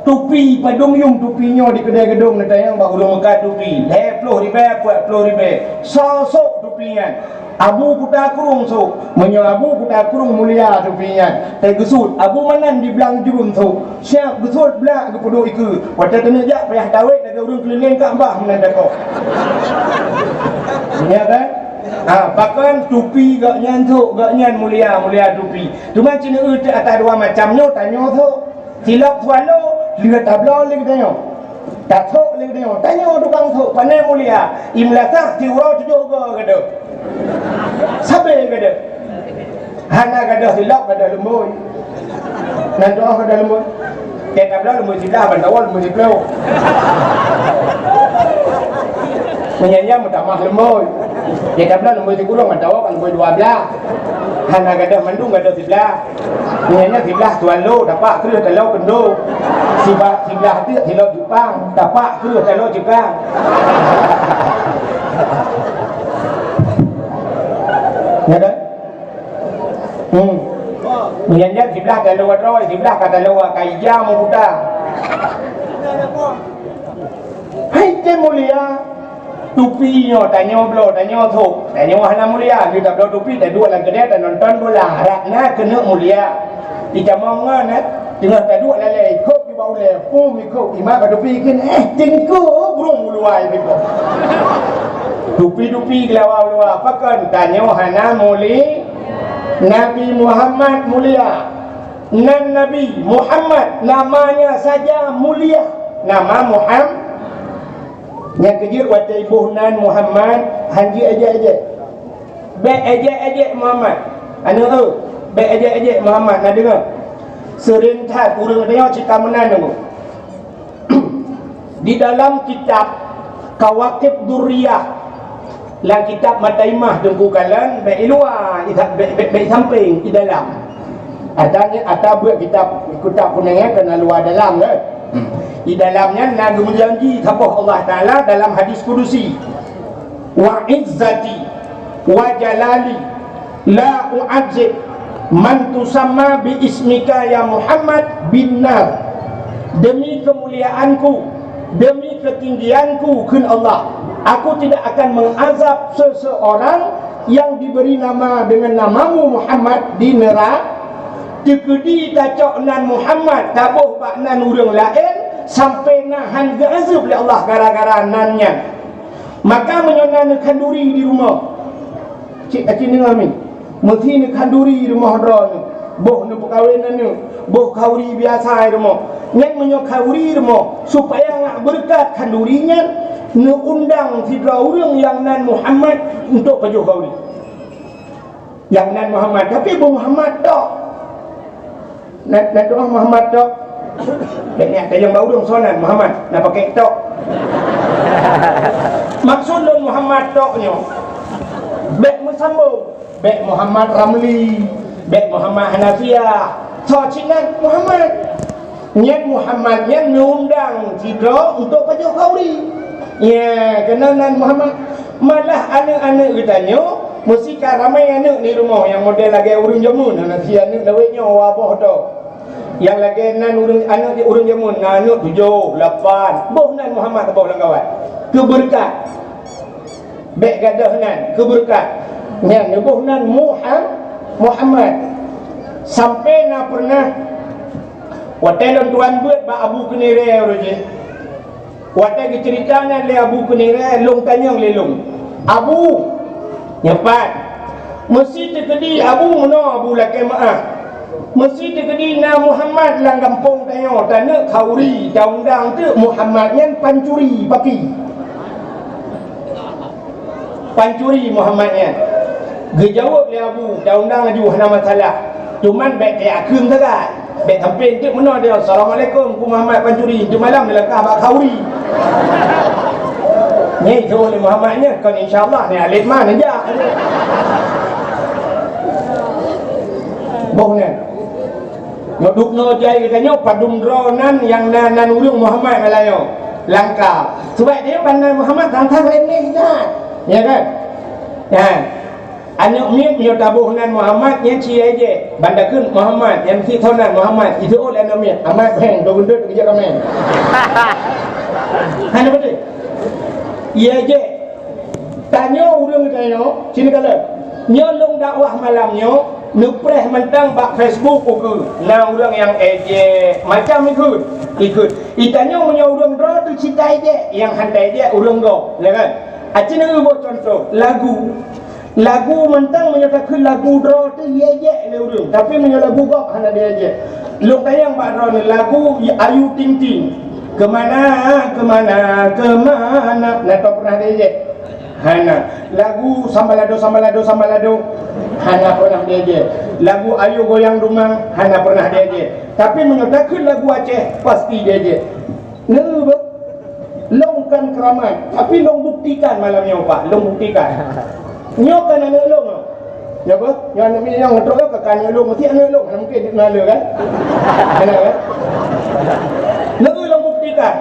tupi padum yum tupi nyoe di keudè geudong neutanyong bak ureueng meukat tupi. Lhèe ploh ribèe, peuet ploh ribèe. Soe sôk tupi nyan? Abu Kuta Krueng sôk. Meunyoe Abu Kuta Krueng mulia tupi nyan, teugeusut Abu Manan di Blang Jruen sôk. Siap geusuet blak geupeuduek ikeue. Watèe keuneuk jak payah dawet lagèe ureueng keulileng Ka'bah meunan dakoh. Ya kan? Ha, pakon tupi gobnyan sôk, gobnyan mulia, mulia tupi. Teuma ci neueu teuk ata dua macam nyoe tanyoe sôk. Silop swallow, lheueh tabloe lé geutanyoe. Tasôk lé geutanyoe. Tanyoe tukang sôk, pane mulia. Imeulasah siuroe tujoh goe gadôh. Sabe gadôh. Hana gadôh silop, gadôh lumbôi. Nan tuoh gadôh lumbôi. Tiep tabloe lumbôi siblaih, ban tawoe lumbôi siploh. Meunyan nyan meutamah lumbôi. Tiep tabloe lumbôi sikureueng, ban tawoe kan lumbôi dua blaih. Hana gadôh mandum, gadôh siblaih. Meunyan nyan siblaih swallow, tapak kreueh taloe keundo. Siblaih, siblaih teuk silop Jepang, tapak kreueh taloe Jepang. Ya kan? Hmm. Meunyan nyan siblaih taloe droe, siblaih ka taloe ka ija meubuta. Hai teuh mulia, tupi nyoe tanyoe bloe, tanyoe sôk, tanyoe hana mulia. Lheueh tabloe tupi, taduek lam keudè, tanonton bola, harab na keuneuk mulia. Itamong ngon, eh, teungoh taduek lalè, ikôt bak ulèe, pum ikôt, imat bak tupi kheun, eh, teungku, brong uluwa ikôt. Tupi-tupi geulawa uluwa, pakon tanyoe hana muli-, Nabi Muhammad mulia. Nan Nabi Muhammad namanya saja mulia. Nama Muham-, nyang keujeuet watèe iboh nan Muhammad, han jeuet ejek-ejek. Bèk ejek-ejek Muhammad. Aneuk eu, bèk ejek-ejek Muhammad, na deungö. Seuring that ureueng tanyoe cit ka meunan deungö. Di dalam kitab Kawakib Durriyah, lam kitab Mataimah Teungku kalon, bèk i luwa, i sa-, bèk, bèk, bèk i sampéng, i dalam. Ata, ata buet kitab, kitab kunéng nyan keu na luwa dalam, kan? I dalam nyan na geumeujanji saboh Allah Taala dalam hadis kudusi, "Wa izzati wa jalali "La u'adzib man tusamma bi ismika ya Muhammad bin nar." Demi kemuliaanku, demi ketinggianku, kheun Allah, aku tidak akan mengazab seseorang yang diberi nama dengan namamu Muhammad di neraka. Teukeudi tacok nan Muhammad, taboh bak nan ureuëng laén, sampai na han geuazeueb lé Allah gara-gara nan nyan. Maka meunyoe na neukhanduri di rumoh, cit aci neungoh mi, meusi neukhanduri rumoh droeneuh, boh neupeukawen aneuëk, boh khanduri biasa i rumoh. Nyan meunyoe khanduri rumoh, supaya ngak beureukat khanduri nyan, neuundang sidroe ureuëng nyang nan Muhammad untuk pajoh khanduri. Nyang nan Muhammad, tapi boh Muhammad tok. Na, na tu'oh Muhammad tok. Bèk niat tajam bak ureuëng soe nan Muhammad, na pakai tok. Maksud lôn Muhammad tok nyoe, bèk meusambông, bèk Muhammad Ramli, bèk Muhammad Hanafiah. Soe cit nan Muhammad. Nyan Muhammad nyan neuundang sidroe untuk pajoh khanduri. Ya, keunan nan Muhammad. Malah aneuëk-aneuëk geutanyoe, meusi ka ramé aneuëk di rumoh nyang model lagèe ureuëng jameun, hana si aneuëk lawét nyoe waboh tok. Nyang lagèe nan ureuëng, aneuëk di ureuëng jameun, na aneuëk tujoh, lapan. Boh nan Muhammad boh lam kawat. Keu beureukat. Bèk gadôh nan, keu beureukat. Nyan neuboh nan Muham-, Muhammad. Sampai na peureunah watèe lôn tuan beuet bak Abu Keunirée uroe jih. Watèe geuceurita nyan lé Abu Keunirée, lôn tanyong lé lôn, "Abu, nyoe pat?" "Meusi teukeudi Abu meunoe Abu lakèe meu'ah. Meusi teukeudi na Muhammad lam gampông tanyoe, taneuk khanduri, taundang teuk Muhammad nyan pancuri papi." Pancuri Muhammad nyan. Geujaweueb lé Abu, "Taundang laju, hana masalah. Cuman bèk teuakheun sagai. Bèk sampai enteuk meunoe dia, 'Assalamualaikum, Teungku Muhammad pancuri.' Enteuk malam dilangkah bak khanduri." Nyan jaweueb lé Muhammad nyan, kon insya Allah, nyan alet ma neujak. Boh nyan. Nyoe dubnoe jai geutanyoe padum droe nan nyang na nan ureuëng Muhammad malam nyoe. Langka. Sabab dia ban nan Muhammad tang-tang remeh that. Ya kan? Ya. Aneuëk miet nyoe taboh nan Muhammad, nyan ci ejek. Ban takheun Muhammad, nyan meusi soe nan Muhammad. Itu oleh aneuëk miet. Amat beng, dua gendut kejak ramé. Hana beutôi. Iya ejek. Tanyoe ureuëng tanyoe, sini kalon. Nyoe lôn dakwah malam nyoe, neupreh mantong bak Facebook ukeue. Na ureuëng nyang ejek, macam ikheun, ikheun. Itanyoe meunyoe ureuëng droe teuh cita ejek, nyang hana ejek ureuëng gob, ya kan? Aci neuboh contoh, lagu. Lagu mantong meunyoe takheun lagu droe teuh ejek lé ureuëng, tapi meunyoe lagu gob hana diejek. Lôn tanyong bak droeneuh lagu Ayu Ting Ting. Kemana, kemana, kemana? Na tao pernah diejek? Hana. Lagu Sambalado, Sambalado, Sambalado, hana pernah diejek. Lagu Ayo Goyang Dumang, hana pernah diejek. Tapi meunyoe takheun lagu Aceh, pasti diejek. Neu beuh. Lôn kan keramat, tapi lôn buktikan malam nyoe, Pak. Lôn buktikan. Nyoe kan aneuëk lôn, ya apa? Nyoe aneuëk miet nyang trok ka kan aneuëk lôn, mesti aneuëk lôn, hana mungkin jeuet ngon lé kan? Beuna kan? Lagèe lôn buktikan.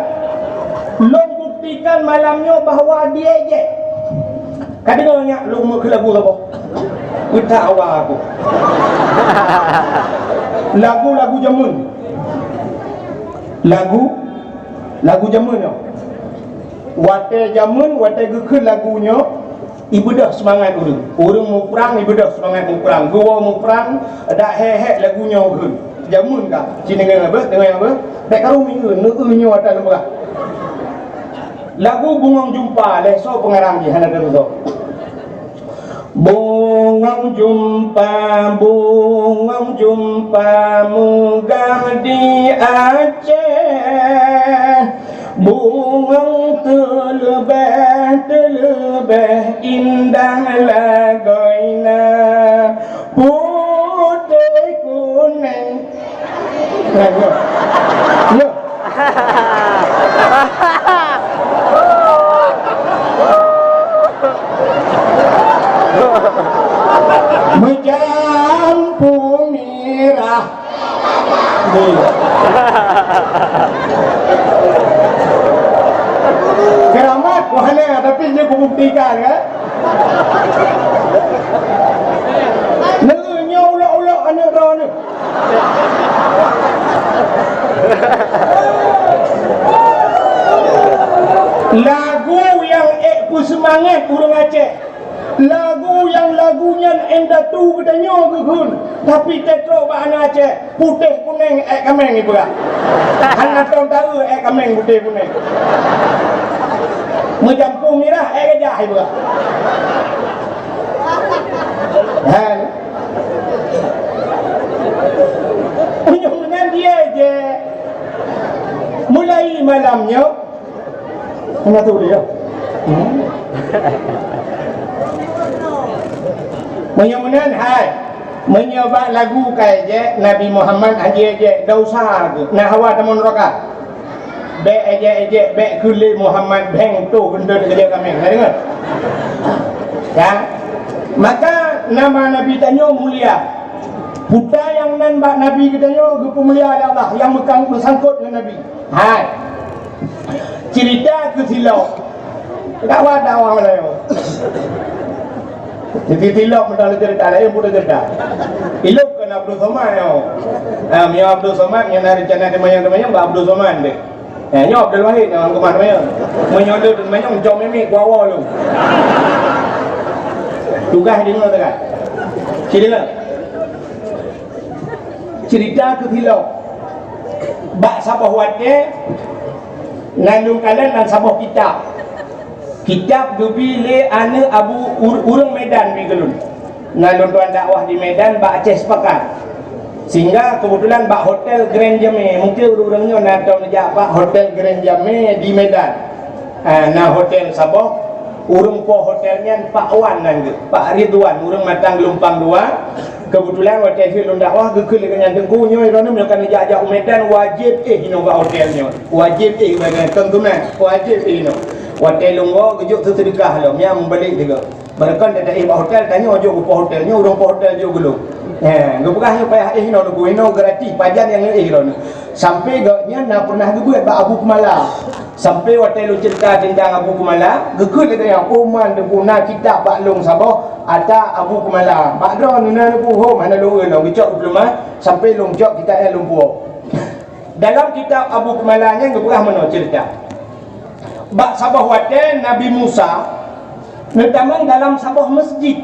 Lôn buktikan malam nyoe bahwa diejek. Ka deungoe nyak lôn meukeulabu saboh. Utak awak aku. Lagu-lagu jameun. Lagu, lagu jameun nyoe. Watèe jameun, watèe geukheun lagu nyoe, ibeudôh seumangat ureueng. Ureueng muprang ibeudôh seumangat muprang. Geuwoe muprang, dak hék-hék lagu nyoe kheun. Jameun ka. Ci deungö beuh, deungö beuh. Bèk karu mieu, neu-eu nyoe ata leumbah. Lagu Bungong Jumpa, lé soe peungarang jih hana teudeungoe. Bungong jumpa, bungong jumpa, meugah di Aceh. Bungong teuleubeh, teuleubeh indah lagoina, putéh kunéng. Nah, nyoe. Nyoe. Meucampur mirah. Nih. Keramat ku hana, tapi nyoe kubuktikan, kan? Sangat ureuëng Aceh. Lagu nyang lagu nyan indatu geutanyoe geukheun, tapi teutrok bak aneuk Aceh, putéh kunéng ék kaméng ipeugah. Hana tom taeu ék kaméng putéh kunéng. Meujampu mirah ék gajah ipeugah. Hai. Meunyoe meunan diék jeh, mulai malam nyoe, Hana turi, ya? Hmm? Meunyoe meunan, hai. Meunyoe bak lagu ka ék jeh, Nabi Muhammad hana ék jeh, desya geuh. Na hawa tamong neuraka. Bék ék jeh, ék jeh, bék kheun lé Muhammad, bèng toh geundeut keu jeuet kaméng. Na deungö? Ya. Maka nama Nabi tanyoe mulia. Peue nyang nan bak Nabi geutanyoe geupeumulia lé Allah nyang meukan-, meusangkot ngon Nabi. Hai. Cerita keu silop. Dakwah-dakwah Melayu. Jadi silop meunan cerita laén pun cerita. Ilop keu Abdul Somad nyoe. Ah, meunyoe Abdul Somad nyan na rencana teumanyong-teumanyong bak Abdul Somad deh. Eh, nyoe Abdul Wahid nyang keumah teumanyong. Meunyoe lôn teumanyong jom mimi kuawa lôn. Tugaih deungoe teuka. Ci deungoe. Cerita keu silop. Bak saboh watèe, na lôn kalon lam saboh kitab. Kitab geubi lé aneuk Abu Ur-, ureuëng Medan bi keu lôn. Na lôn tuan dakwah di Medan bak Aceh Sepakat. Sehingga keubeutulan bak hotel Grand Jamé, mungken ureuëng-ureuëng nyoe na tom neujak bak hotel Grand Jamé di Medan. Ah, na hotel saboh, ureuëng po hotel nyan Pak Wan nan geuh, Pak Ridwan, ureuëng Matang Geulumpang Dua. Keubeutulan watèe jih lôn dakwah, geukheun lé gobnyan, "Teungku, nyoe droeneuh meunyoe ka neujak-jak u Medan, wajéb éh inoe bak hotel nyoe. Wajéb éh, ibarat kheun sunat, wajéb éh inoe." Watèe lôn woe, geujok seuseudeukah lom, nyan meubalek sigoe. Barokon that-that éh bak hotel, tanyoe jok u po hotel, nyoe ureuëng po hotel jok geulong. He, geupeugah nyoe payah éh inoe, Teungku, inoe gratis, pajan nyang éh droeneuh. Sampai gobnyan na pernah geubeuet bak Abu Kumala. Sampai watèe lôn cerita teuntang Abu Kumala, geukheun lé gobnyan, "Oh man, Teungku, na kitab bak lôn saboh ata Abu Kumala. Bak droeneuh na, Teungku, hom hana lôn eu lôn." Geucok u peuleumah, sampai lôn cok kitab nyan lôn puwoe. Dalam kitab Abu Kumala nyan geupeugah meunoe cerita. Bak saboh watèe Nabi Musa neutamong dalam saboh masjid,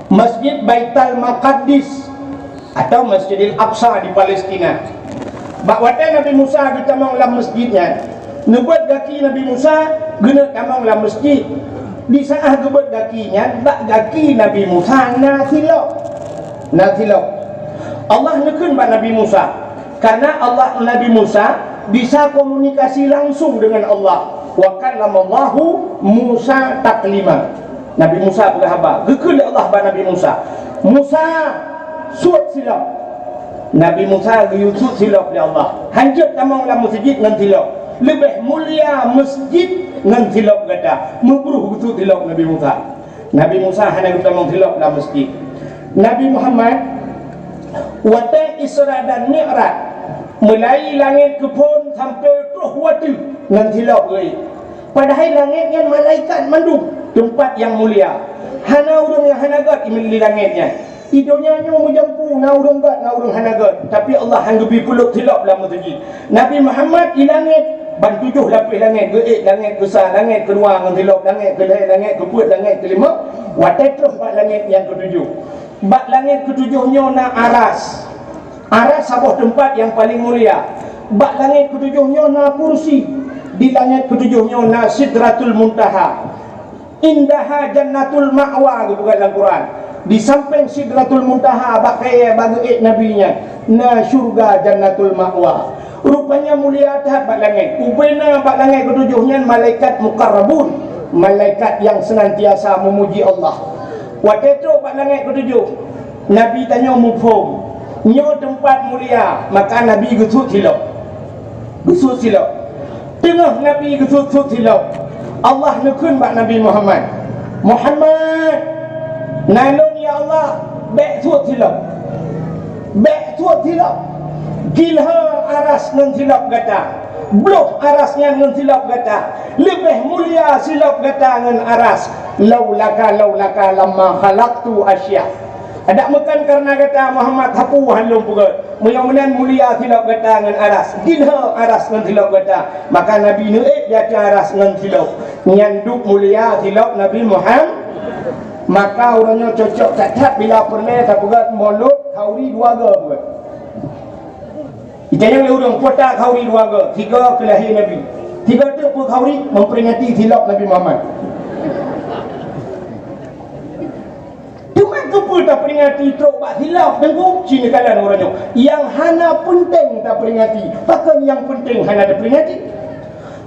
Masjid Baitul Maqdis atau Masjidil Aqsa di Palestina. Bak watèe Nabi Musa geutamong lam masjid nyan, neubeuet gaki Nabi Musa geuneuk tamong lam masjid. Di saat geubeuet gaki nyan, bak gaki Nabi Musa na silop. Na silop. Allah neukheun bak Nabi Musa, karena Allah, Nabi Musa bisa komunikasi langsung dengan Allah. Wa kallamallahu Musa taklima. Nabi Musa peugah haba, geukheun lé Allah bak Nabi Musa, "Musa, suet silop." Nabi Musa geuyue suet silop lé Allah. Hanjeuet tamong lam masjid ngon silop. Leubeh mulia masjid ngon silop gata. Meubruh geusuet silop Nabi Musa. Nabi Musa hana geutamong silop lam masjid. Nabi Muhammad, watèe Isra dan Mi'raj, mulai langét keuphon sampoe troh u ateueh ngon silop geuék. Padahai langét nyan malaikat mandum, teumpat nyang mulia. Hana ureuëng nyang hana gét di langét nyan. Di donya nyoe meujampu, na ureuëng gét, na ureuëng hana gét, tapi Allah han geubri peuleuk silop lam meuseujid. Nabi Muhammad di langét, ban tujoh lapéh langét, geuék langét keusa, langét keudua ngon silop, langét keulhèe, langét keupeuet, langét keulimong, watèe troh bak langét nyang keutujoh. Bak langét keutujoh nyoe na aras. Aras saboh teumpat nyang paleng mulia. Bak langét keutujoh nyoe na kursi. Di langét keutujoh nyoe na Sidratul Muntaha. Indaha Jannatul Ma'wa geupeugah lam Quran. Di sampéng Sidratul Muntaha bak kayèe bak geuék Nabi nyan na syurga Jannatul Ma'wa. Rupanya mulia that bak langét. Ubena bak langét keutujoh nyan malaikat muqarrabun, malaikat nyang seunantiasa meumuji Allah. Watèe trok bak langét keutujoh, Nabi tanyoe muphom, nyoe teumpat mulia, maka Nabi geusuet silop. Geusuet silop. Teungoh Nabi geusuet-suet silop, Allah neukheun bak Nabi Muhammad, "Muhammad, na lôn ya Allah, bèk suet silop. Bèk suet silop. Gilhö aras ngon silop gata. Bloh aras nyan ngon silop gata. Leubeh mulia silop gata ngon aras. Laulaka, laulaka lamma khalaqtu asya." Adak meukan kareuna gata Muhammad, sapeue han lôn peugöt. Meunyoe meunan mulia silop gata ngon aras, gilhö aras ngon silop gata, maka Nabi neuék di ateueh aras ngon silop. Nyan duek mulia silop Nabi Muhammad. Maka uroe nyoe cocok that-that bila peureulée tapeugét mulod khauri dua goe buet. Itanyong lé ureuëng, peue ta khauri dua goe? Sigoe keu lahé Nabi. Sigoe teuk peue khauri? Memperingati silop Nabi Muhammad. Teuma keupeue taperingati trok bak silop Teungku? Ci neukalon uroe nyoe. Nyang hana peunteng taperingati. Pakon nyang peunteng hana taperingati?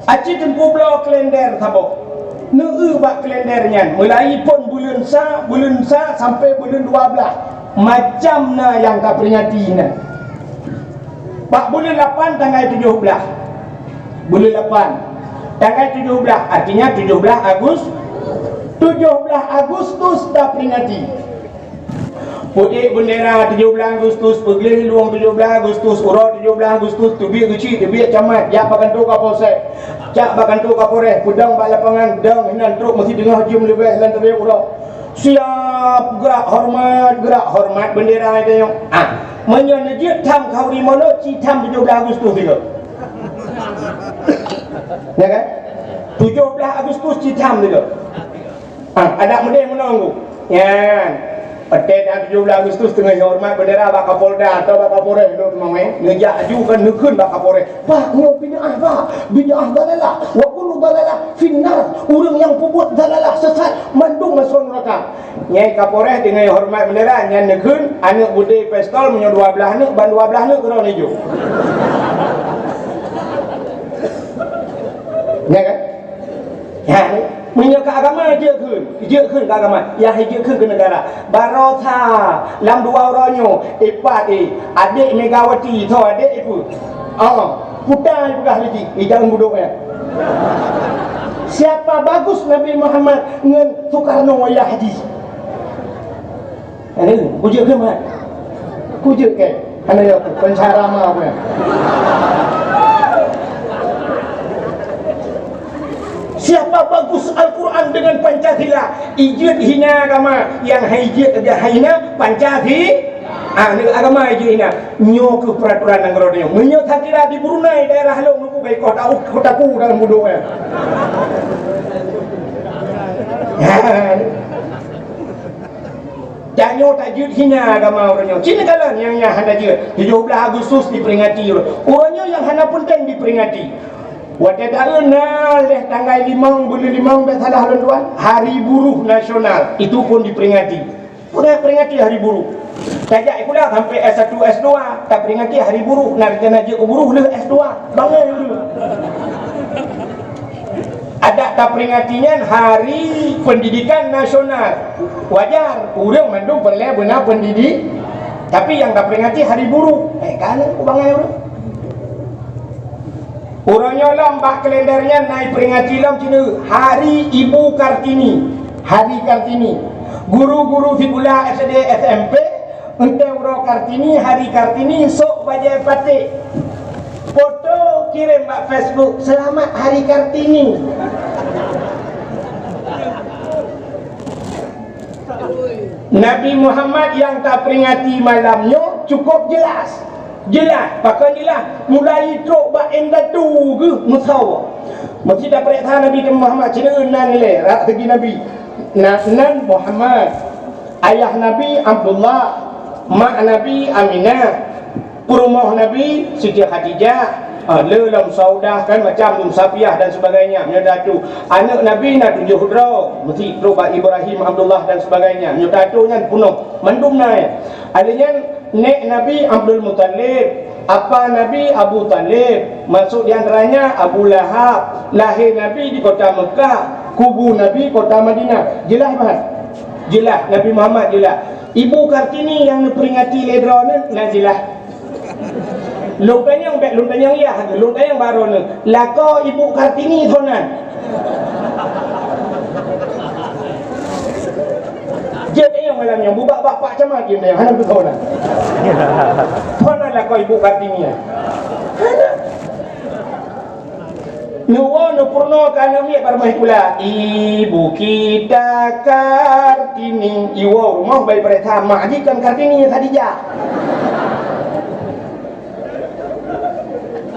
Aci Teungku bloe kalender saboh. Neueu bak kalender nyan, mulai phon buleuen sa, buleuen sa sampai buleuen dua blaih. Macam na nyang taperingati nyan. Bak buleuen lapan tanggai tujoh blaih. Buleuen lapan tanggai tujoh blaih, artinya tujoh blaih Agus-, tujoh blaih Agustus taperingati. Peuék beundera tujoh blaih Agustus, peugleh luwong tujoh blaih Agustus, uroe tujoh blaih Agustus, teubiet geuchik, teubiet camat, jak bak kantô Kapolsek, jak bak kantô Kapolres, peudong bak lapangan, dong hinan trok meusideuengah jeuem leubeh lam teubiet uroe. Siap, grak hormat, grak hormat beundera tanyoe. Ah, meunyoe neujeuet tham khauri mulod, ci tham tujoh blaih Agustus sigoe. Ya kan? Tujoh blaih Agustus ci tham sigoe. Ah, adak meudeh meunoe Teungku. Nyan. Watée dan tujoh blaih Agustus teungoh hormat beundera bak Kapolda atau bak Kapolres lôn teumawé, neujak aju kan neukheun bak Kapolres. Pak, nyoe bid'ah, Pak. Bid'ah dalalah. Wa kullu dalalah finnar. Ureuëng nyang peubuet dalalah sesat mandum masuk neraka. Nyai Kapolres deungon hormat beundera nyan neukheun, aneuëk beudé pistol meunyoe dua blaih aneuëk, ban dua blaih aneuëk keudroe neujok. Ya kan? Ya, meunyoe keu agama jeuet kheun, jeuet kheun keu agama, ya jeuet kheun keu negara. Barosa lam dua uroe nyoe, ipat, eh, adék Megawati, tho adék ibu. Oh, puta ipeugah lagi, ijalan budok ya. Siapa bagus Nabi Muhammad ngon Soekarno wayah haji? Aduh, kujeuet keu mat. Kujeuet ke? Hana ya, pencerama apa ya? Siapa bagus Al-Quran dengan Pancasila? Ijeuet hina agama, yang hai ijeuet aja hina Pancasila. Ah, ni agama ijeuet hina. Nyoe keu peraturan nanggroe nyoe. Meunyoe takira di Brunei daerah lôn nuku bai kota u-, kota ku dalam budok ya. Ya. Tanyoe tajeuet hina agama uroe nyoe. Cit neukalon nyang nyan hana jeuet. Tujoh blaih Agustus diperingati uroe. Uroe nyoe nyang hana peunteng diperingati. Watée taeu na lhée tanggai limong buleuen limong, bèk salah lôn tuan, Hari Buruh Nasional. Itu pun diperingati. Pernah peringati Hari Buruh. Tajak sikula sampai S satu, S dua, taperingati Hari Buruh. Na rencana jeuet keu buruh lheueh S dua. Bangai ureueng. Adak taperingati nyan Hari Pendidikan Nasional. Wajar, ureueng mandum peureulée beuna pendidik, tapi nyang taperingati Hari Buruh. Eh, ka na ku bangai ureueng. Uroe nyoe lom bak kalender nyan na iperingati lom cit Hari Ibu Kartini. Hari Kartini. Guru-guru sikula S D, S M P, Eunteuk uroe Kartini, Hari Kartini, sôk bajée paték. Foto kirém bak Facebook, "Selamat Hari Kartini." Nabi Muhammad nyang taperingati malam nyoe cukup jelas. Jelas, pakon jelas? Mulai trok bak indatu geuh meusawa. Meuseuti tapeuriksa Nabi Muhammad, sinan nan ilée, rab seugi Nabi. Na-, nan Muhammad. Ayah Nabi Abdullah, mak Nabi Aminah, peurumoh Nabi Siti Khadijah, ah, le lom Saudah kan macam tu, Safiyah dan sebagainya, meunyoe datu. Aneuk Nabi na tujoh droe, meusti trok bak Ibrahim, Abdullah dan sebagainya. Meunyoe datu nyan peunoh, mandum na nyan. Ada nyan nek Nabi Abdul Muttalib, apa Nabi Abu Talib, masuk di antaranya Abu Lahab, lahé Nabi di kota Mekah, kubu Nabi kota Madinah. Jeulaih, Mat? Jeulaih, Nabi Muhammad jeulaih. Ibu Kartini nyang neuperingati lé droeneuh na jeulaih. Lôn tanyong bék, lôn tanyong yah, lôn tanyong baroe neuh. Lakoe Ibu Kartini thon nan. Jeuet tanyong malam nyoe, bubak bak Pak Camat jeuet tanyong, hana beutôi nan. Thon nan lakoe Ibu Kartini nyan. Neuwoe neupeurunoe keu aneuk miet bak rumoh sikula, "Ibu kita Kartini." Iwoe rumoh bai peuriksa mak jih kon Kartini, Khadijah.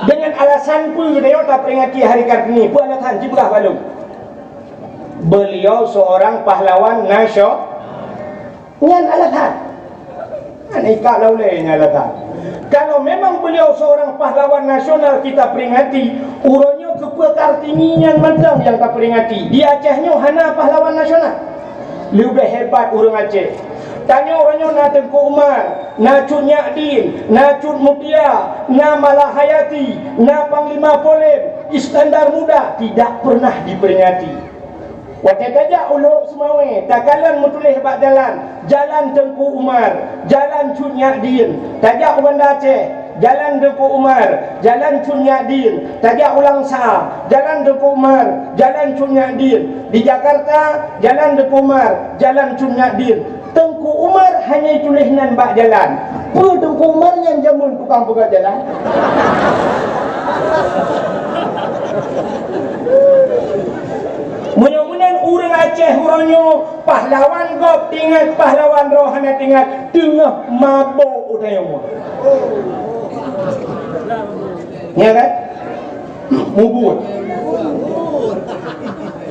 Dengan alasan peue geutanyoe taperingati Hari Kartini? Peue alasan? Ci peugah bak lôn. Beliau seorang pahlawan nasio-, nyan alasan. Nyan ikak laulé nyan alasan. Kalau memang beliau seorang pahlawan nasional kita peringati, uroe nyoe keupeue Kartini nyan mantong nyang taperingati? Di Aceh nyoe hana pahlawan nasional. Leubeh hebat ureuëng Aceh. Tanyoe uroe nyoe na Teungku Umar, na Cut Nyak Din, na Cut Mutia, na Malahayati, na Panglima Polem, Iskandar Muda, tidak pernah diperingati. Watée tajak u Lhok Seumawé, takalon meutuléh bak jalan, Jalan Teungku Umar, Jalan Cut Nyak Din. Tajak u Banda Aceh, Jalan Teungku Umar, Jalan Cut Nyak Din. Tajak u Langsa, Jalan Teungku Umar, Jalan Cut Nyak Din. Di Jakarta, Jalan Teungku Umar, Jalan Cut Nyak Din. Teungku Umar hana ituléh nan bak jalan. Peue Teungku Umar nyan jameun tukang peugöt jalan? Meunyoe meunan ureuëng Aceh uroe nyoe, pahlawan gob tingat, pahlawan droe hana tingat, teungoh mabök u tanyoe. Nya kan? Mubuet.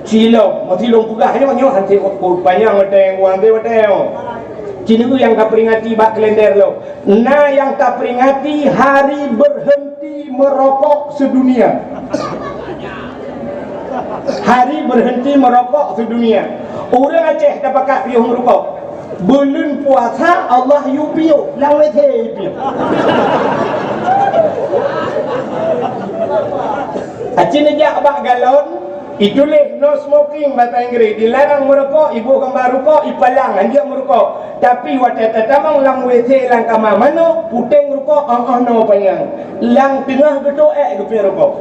Cilok, meusilong peugah nyoe, nyoe hase panyang watée, watée, watée nyoe. Ci nyoe nyang taperingati bak kalender lom. Na nyang taperingati hari berhenti merokok sedunia. Hari berhenti merokok sedunia. Ureuëng Aceh tapakat piôh meurukok. Buleuen puasa Allah yue piôh, lam W C yue piôh. Aci neujak bak galon, ituléh no smoking bahasa Inggris, dilarang meurukok, iboh gambar rukok, ipalang, hanjeuet meurukok. Tapi watée tatamong lam W C lam kama manok, puténg rukok, oh, oh, no panyang. Lam teungoh geuto ék geupiôh rukok.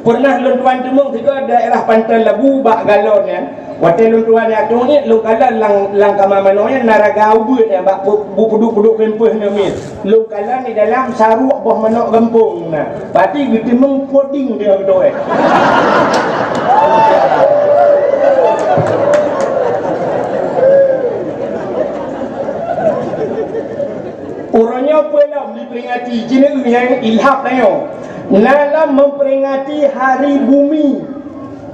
Pernah lôn tuan teumeung sigoe daerah Panton Labu bak galon nyan. Watée lôn tuan nyan tueng nyan, lôn kalon lam, lam kama manok nyan na raga ubeut nyan bak pu-, bu-, peuduek-peuduek pampers nyan miet. Lôn kalon di dalam saruek boh manok gampông na. Pati geuteumeung puding dia beutôi. Uroe nyoe peue lom diperingati, jineuk nyang ilhab tanyoe. Na lom memperingati Hari Bumi.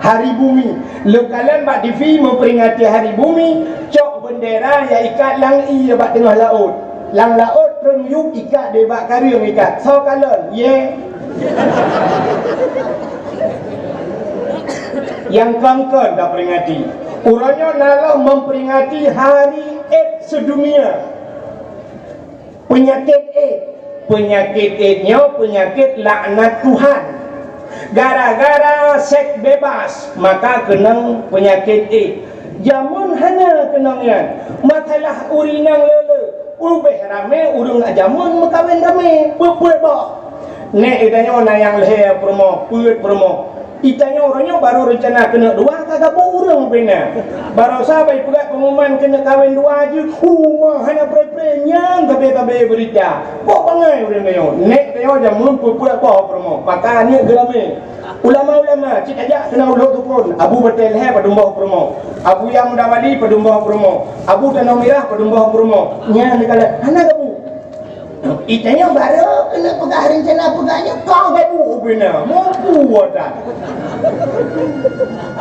Hari Bumi. Lôn kalon bak T V memperingati Hari Bumi, cok bendera ya ikat lam ie bak teungoh laôt. Lam laôt treun miyueb ikat deh bak kareueng ikat. Soe kalon? Ye. Nyang kon-kon taperingati. Uroe nyoe na lom memperingati Hari AIDS Sedunia. Peunyakét AIDS. Peunyakét AIDS nyoe peunyakét laknat Tuhan. Gara-gara seks bebas, maka keunong peunyakét AIDS. Jameun hana keunong nyan. Masalah ureueng inong le-le, ubeh ramé ureueng jameun meukawen ramé, peuet-peuet boh. Nèk geutanyoe na nyang lhèe peurumoh, peuet peurumoh. Geutanyoe uroe nyoe barô reuncana keuneuk dua ka gabuk ureueng bina. Baroesa bai peugah peungumuman keuneuk kawen dua jeuet, uma hana preh-preh nyang sabe-sabe beurita. Boh bangai ureueng tanyoe. Nèk tanyoe jameun peuet-peuet boh peurumoh. Maka aneuk geuramé. Ulama-ulama cit tajak keunan u Lhok Sukon, Abu Batèe Lhèe padum boh peurumoh, Abu Yang Muda Wali padum boh peurumoh, Abu Tanoh Mirah padum boh peurumoh. Nyan neukalon hana gabuk. Geutanyoe barô keuneuk peugah reuncana peugah nyoe ka gabuk ubena, mampu ata.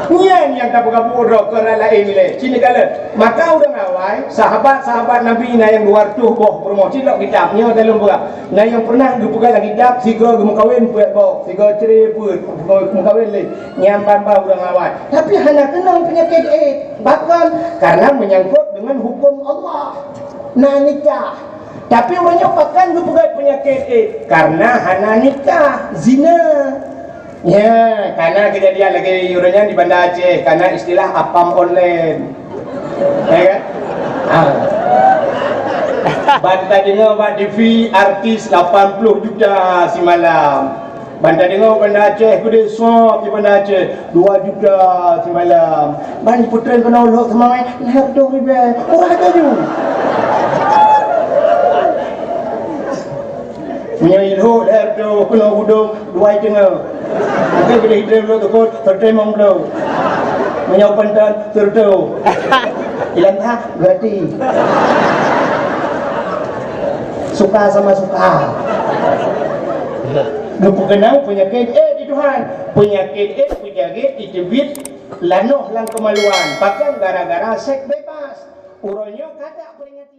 Nyan nyang tapeugabuk droe keu ureueng laén ilèe. Cit neukalon. Maka ureueng awai, sahabat-sahabat Nabi na nyang dua reutôh boh peurumoh. Cit lok kitab nyoe dalam peugah. Na nyang pernah geupeugah lam kitab, sigoe geumeukawen peuet boh, sigoe cre peuet, sigoe geumeukawen lé. Nyan ban-ban ureueng awai. Tapi hana keunong peunyakét AIDS. Pakon? Karena menyangkut dengan hukum Allah. Na nikah. Tapi uroe nyoe pakon geupeugah peunyakét AIDS? Karena hana nikah, zina. Ya, karena kejadian lagi uroe nyan di Banda Aceh, karena istilah apam online. Ya kan? Ha. Ban tadeungoe bak T V artis lapan puluh juta simalam. Ban tadeungoe Banda Aceh keudéh sop di Banda Aceh dua juta simalam. Ban jipeutren keunoe u Lhok Seumawé lhèe reutôh ribèe. Murah laju. Meunyoe i Lhok lhèe reutôh keunoe u Dong dua i teungoh. Oke, bila i tren Lhok Sukon, seureutôh limong ploh. Meunyoe Panton, seureutôh. I Langsa, gratis. Suka sama suka. Geupeukeunong peunyakét AIDS di Tuhan. Peunyakét AIDS, peunyakét iteubiet Lanoh lam keumaluan, pakon gara-gara seks bebas. Uroe nyoe ka that peringati.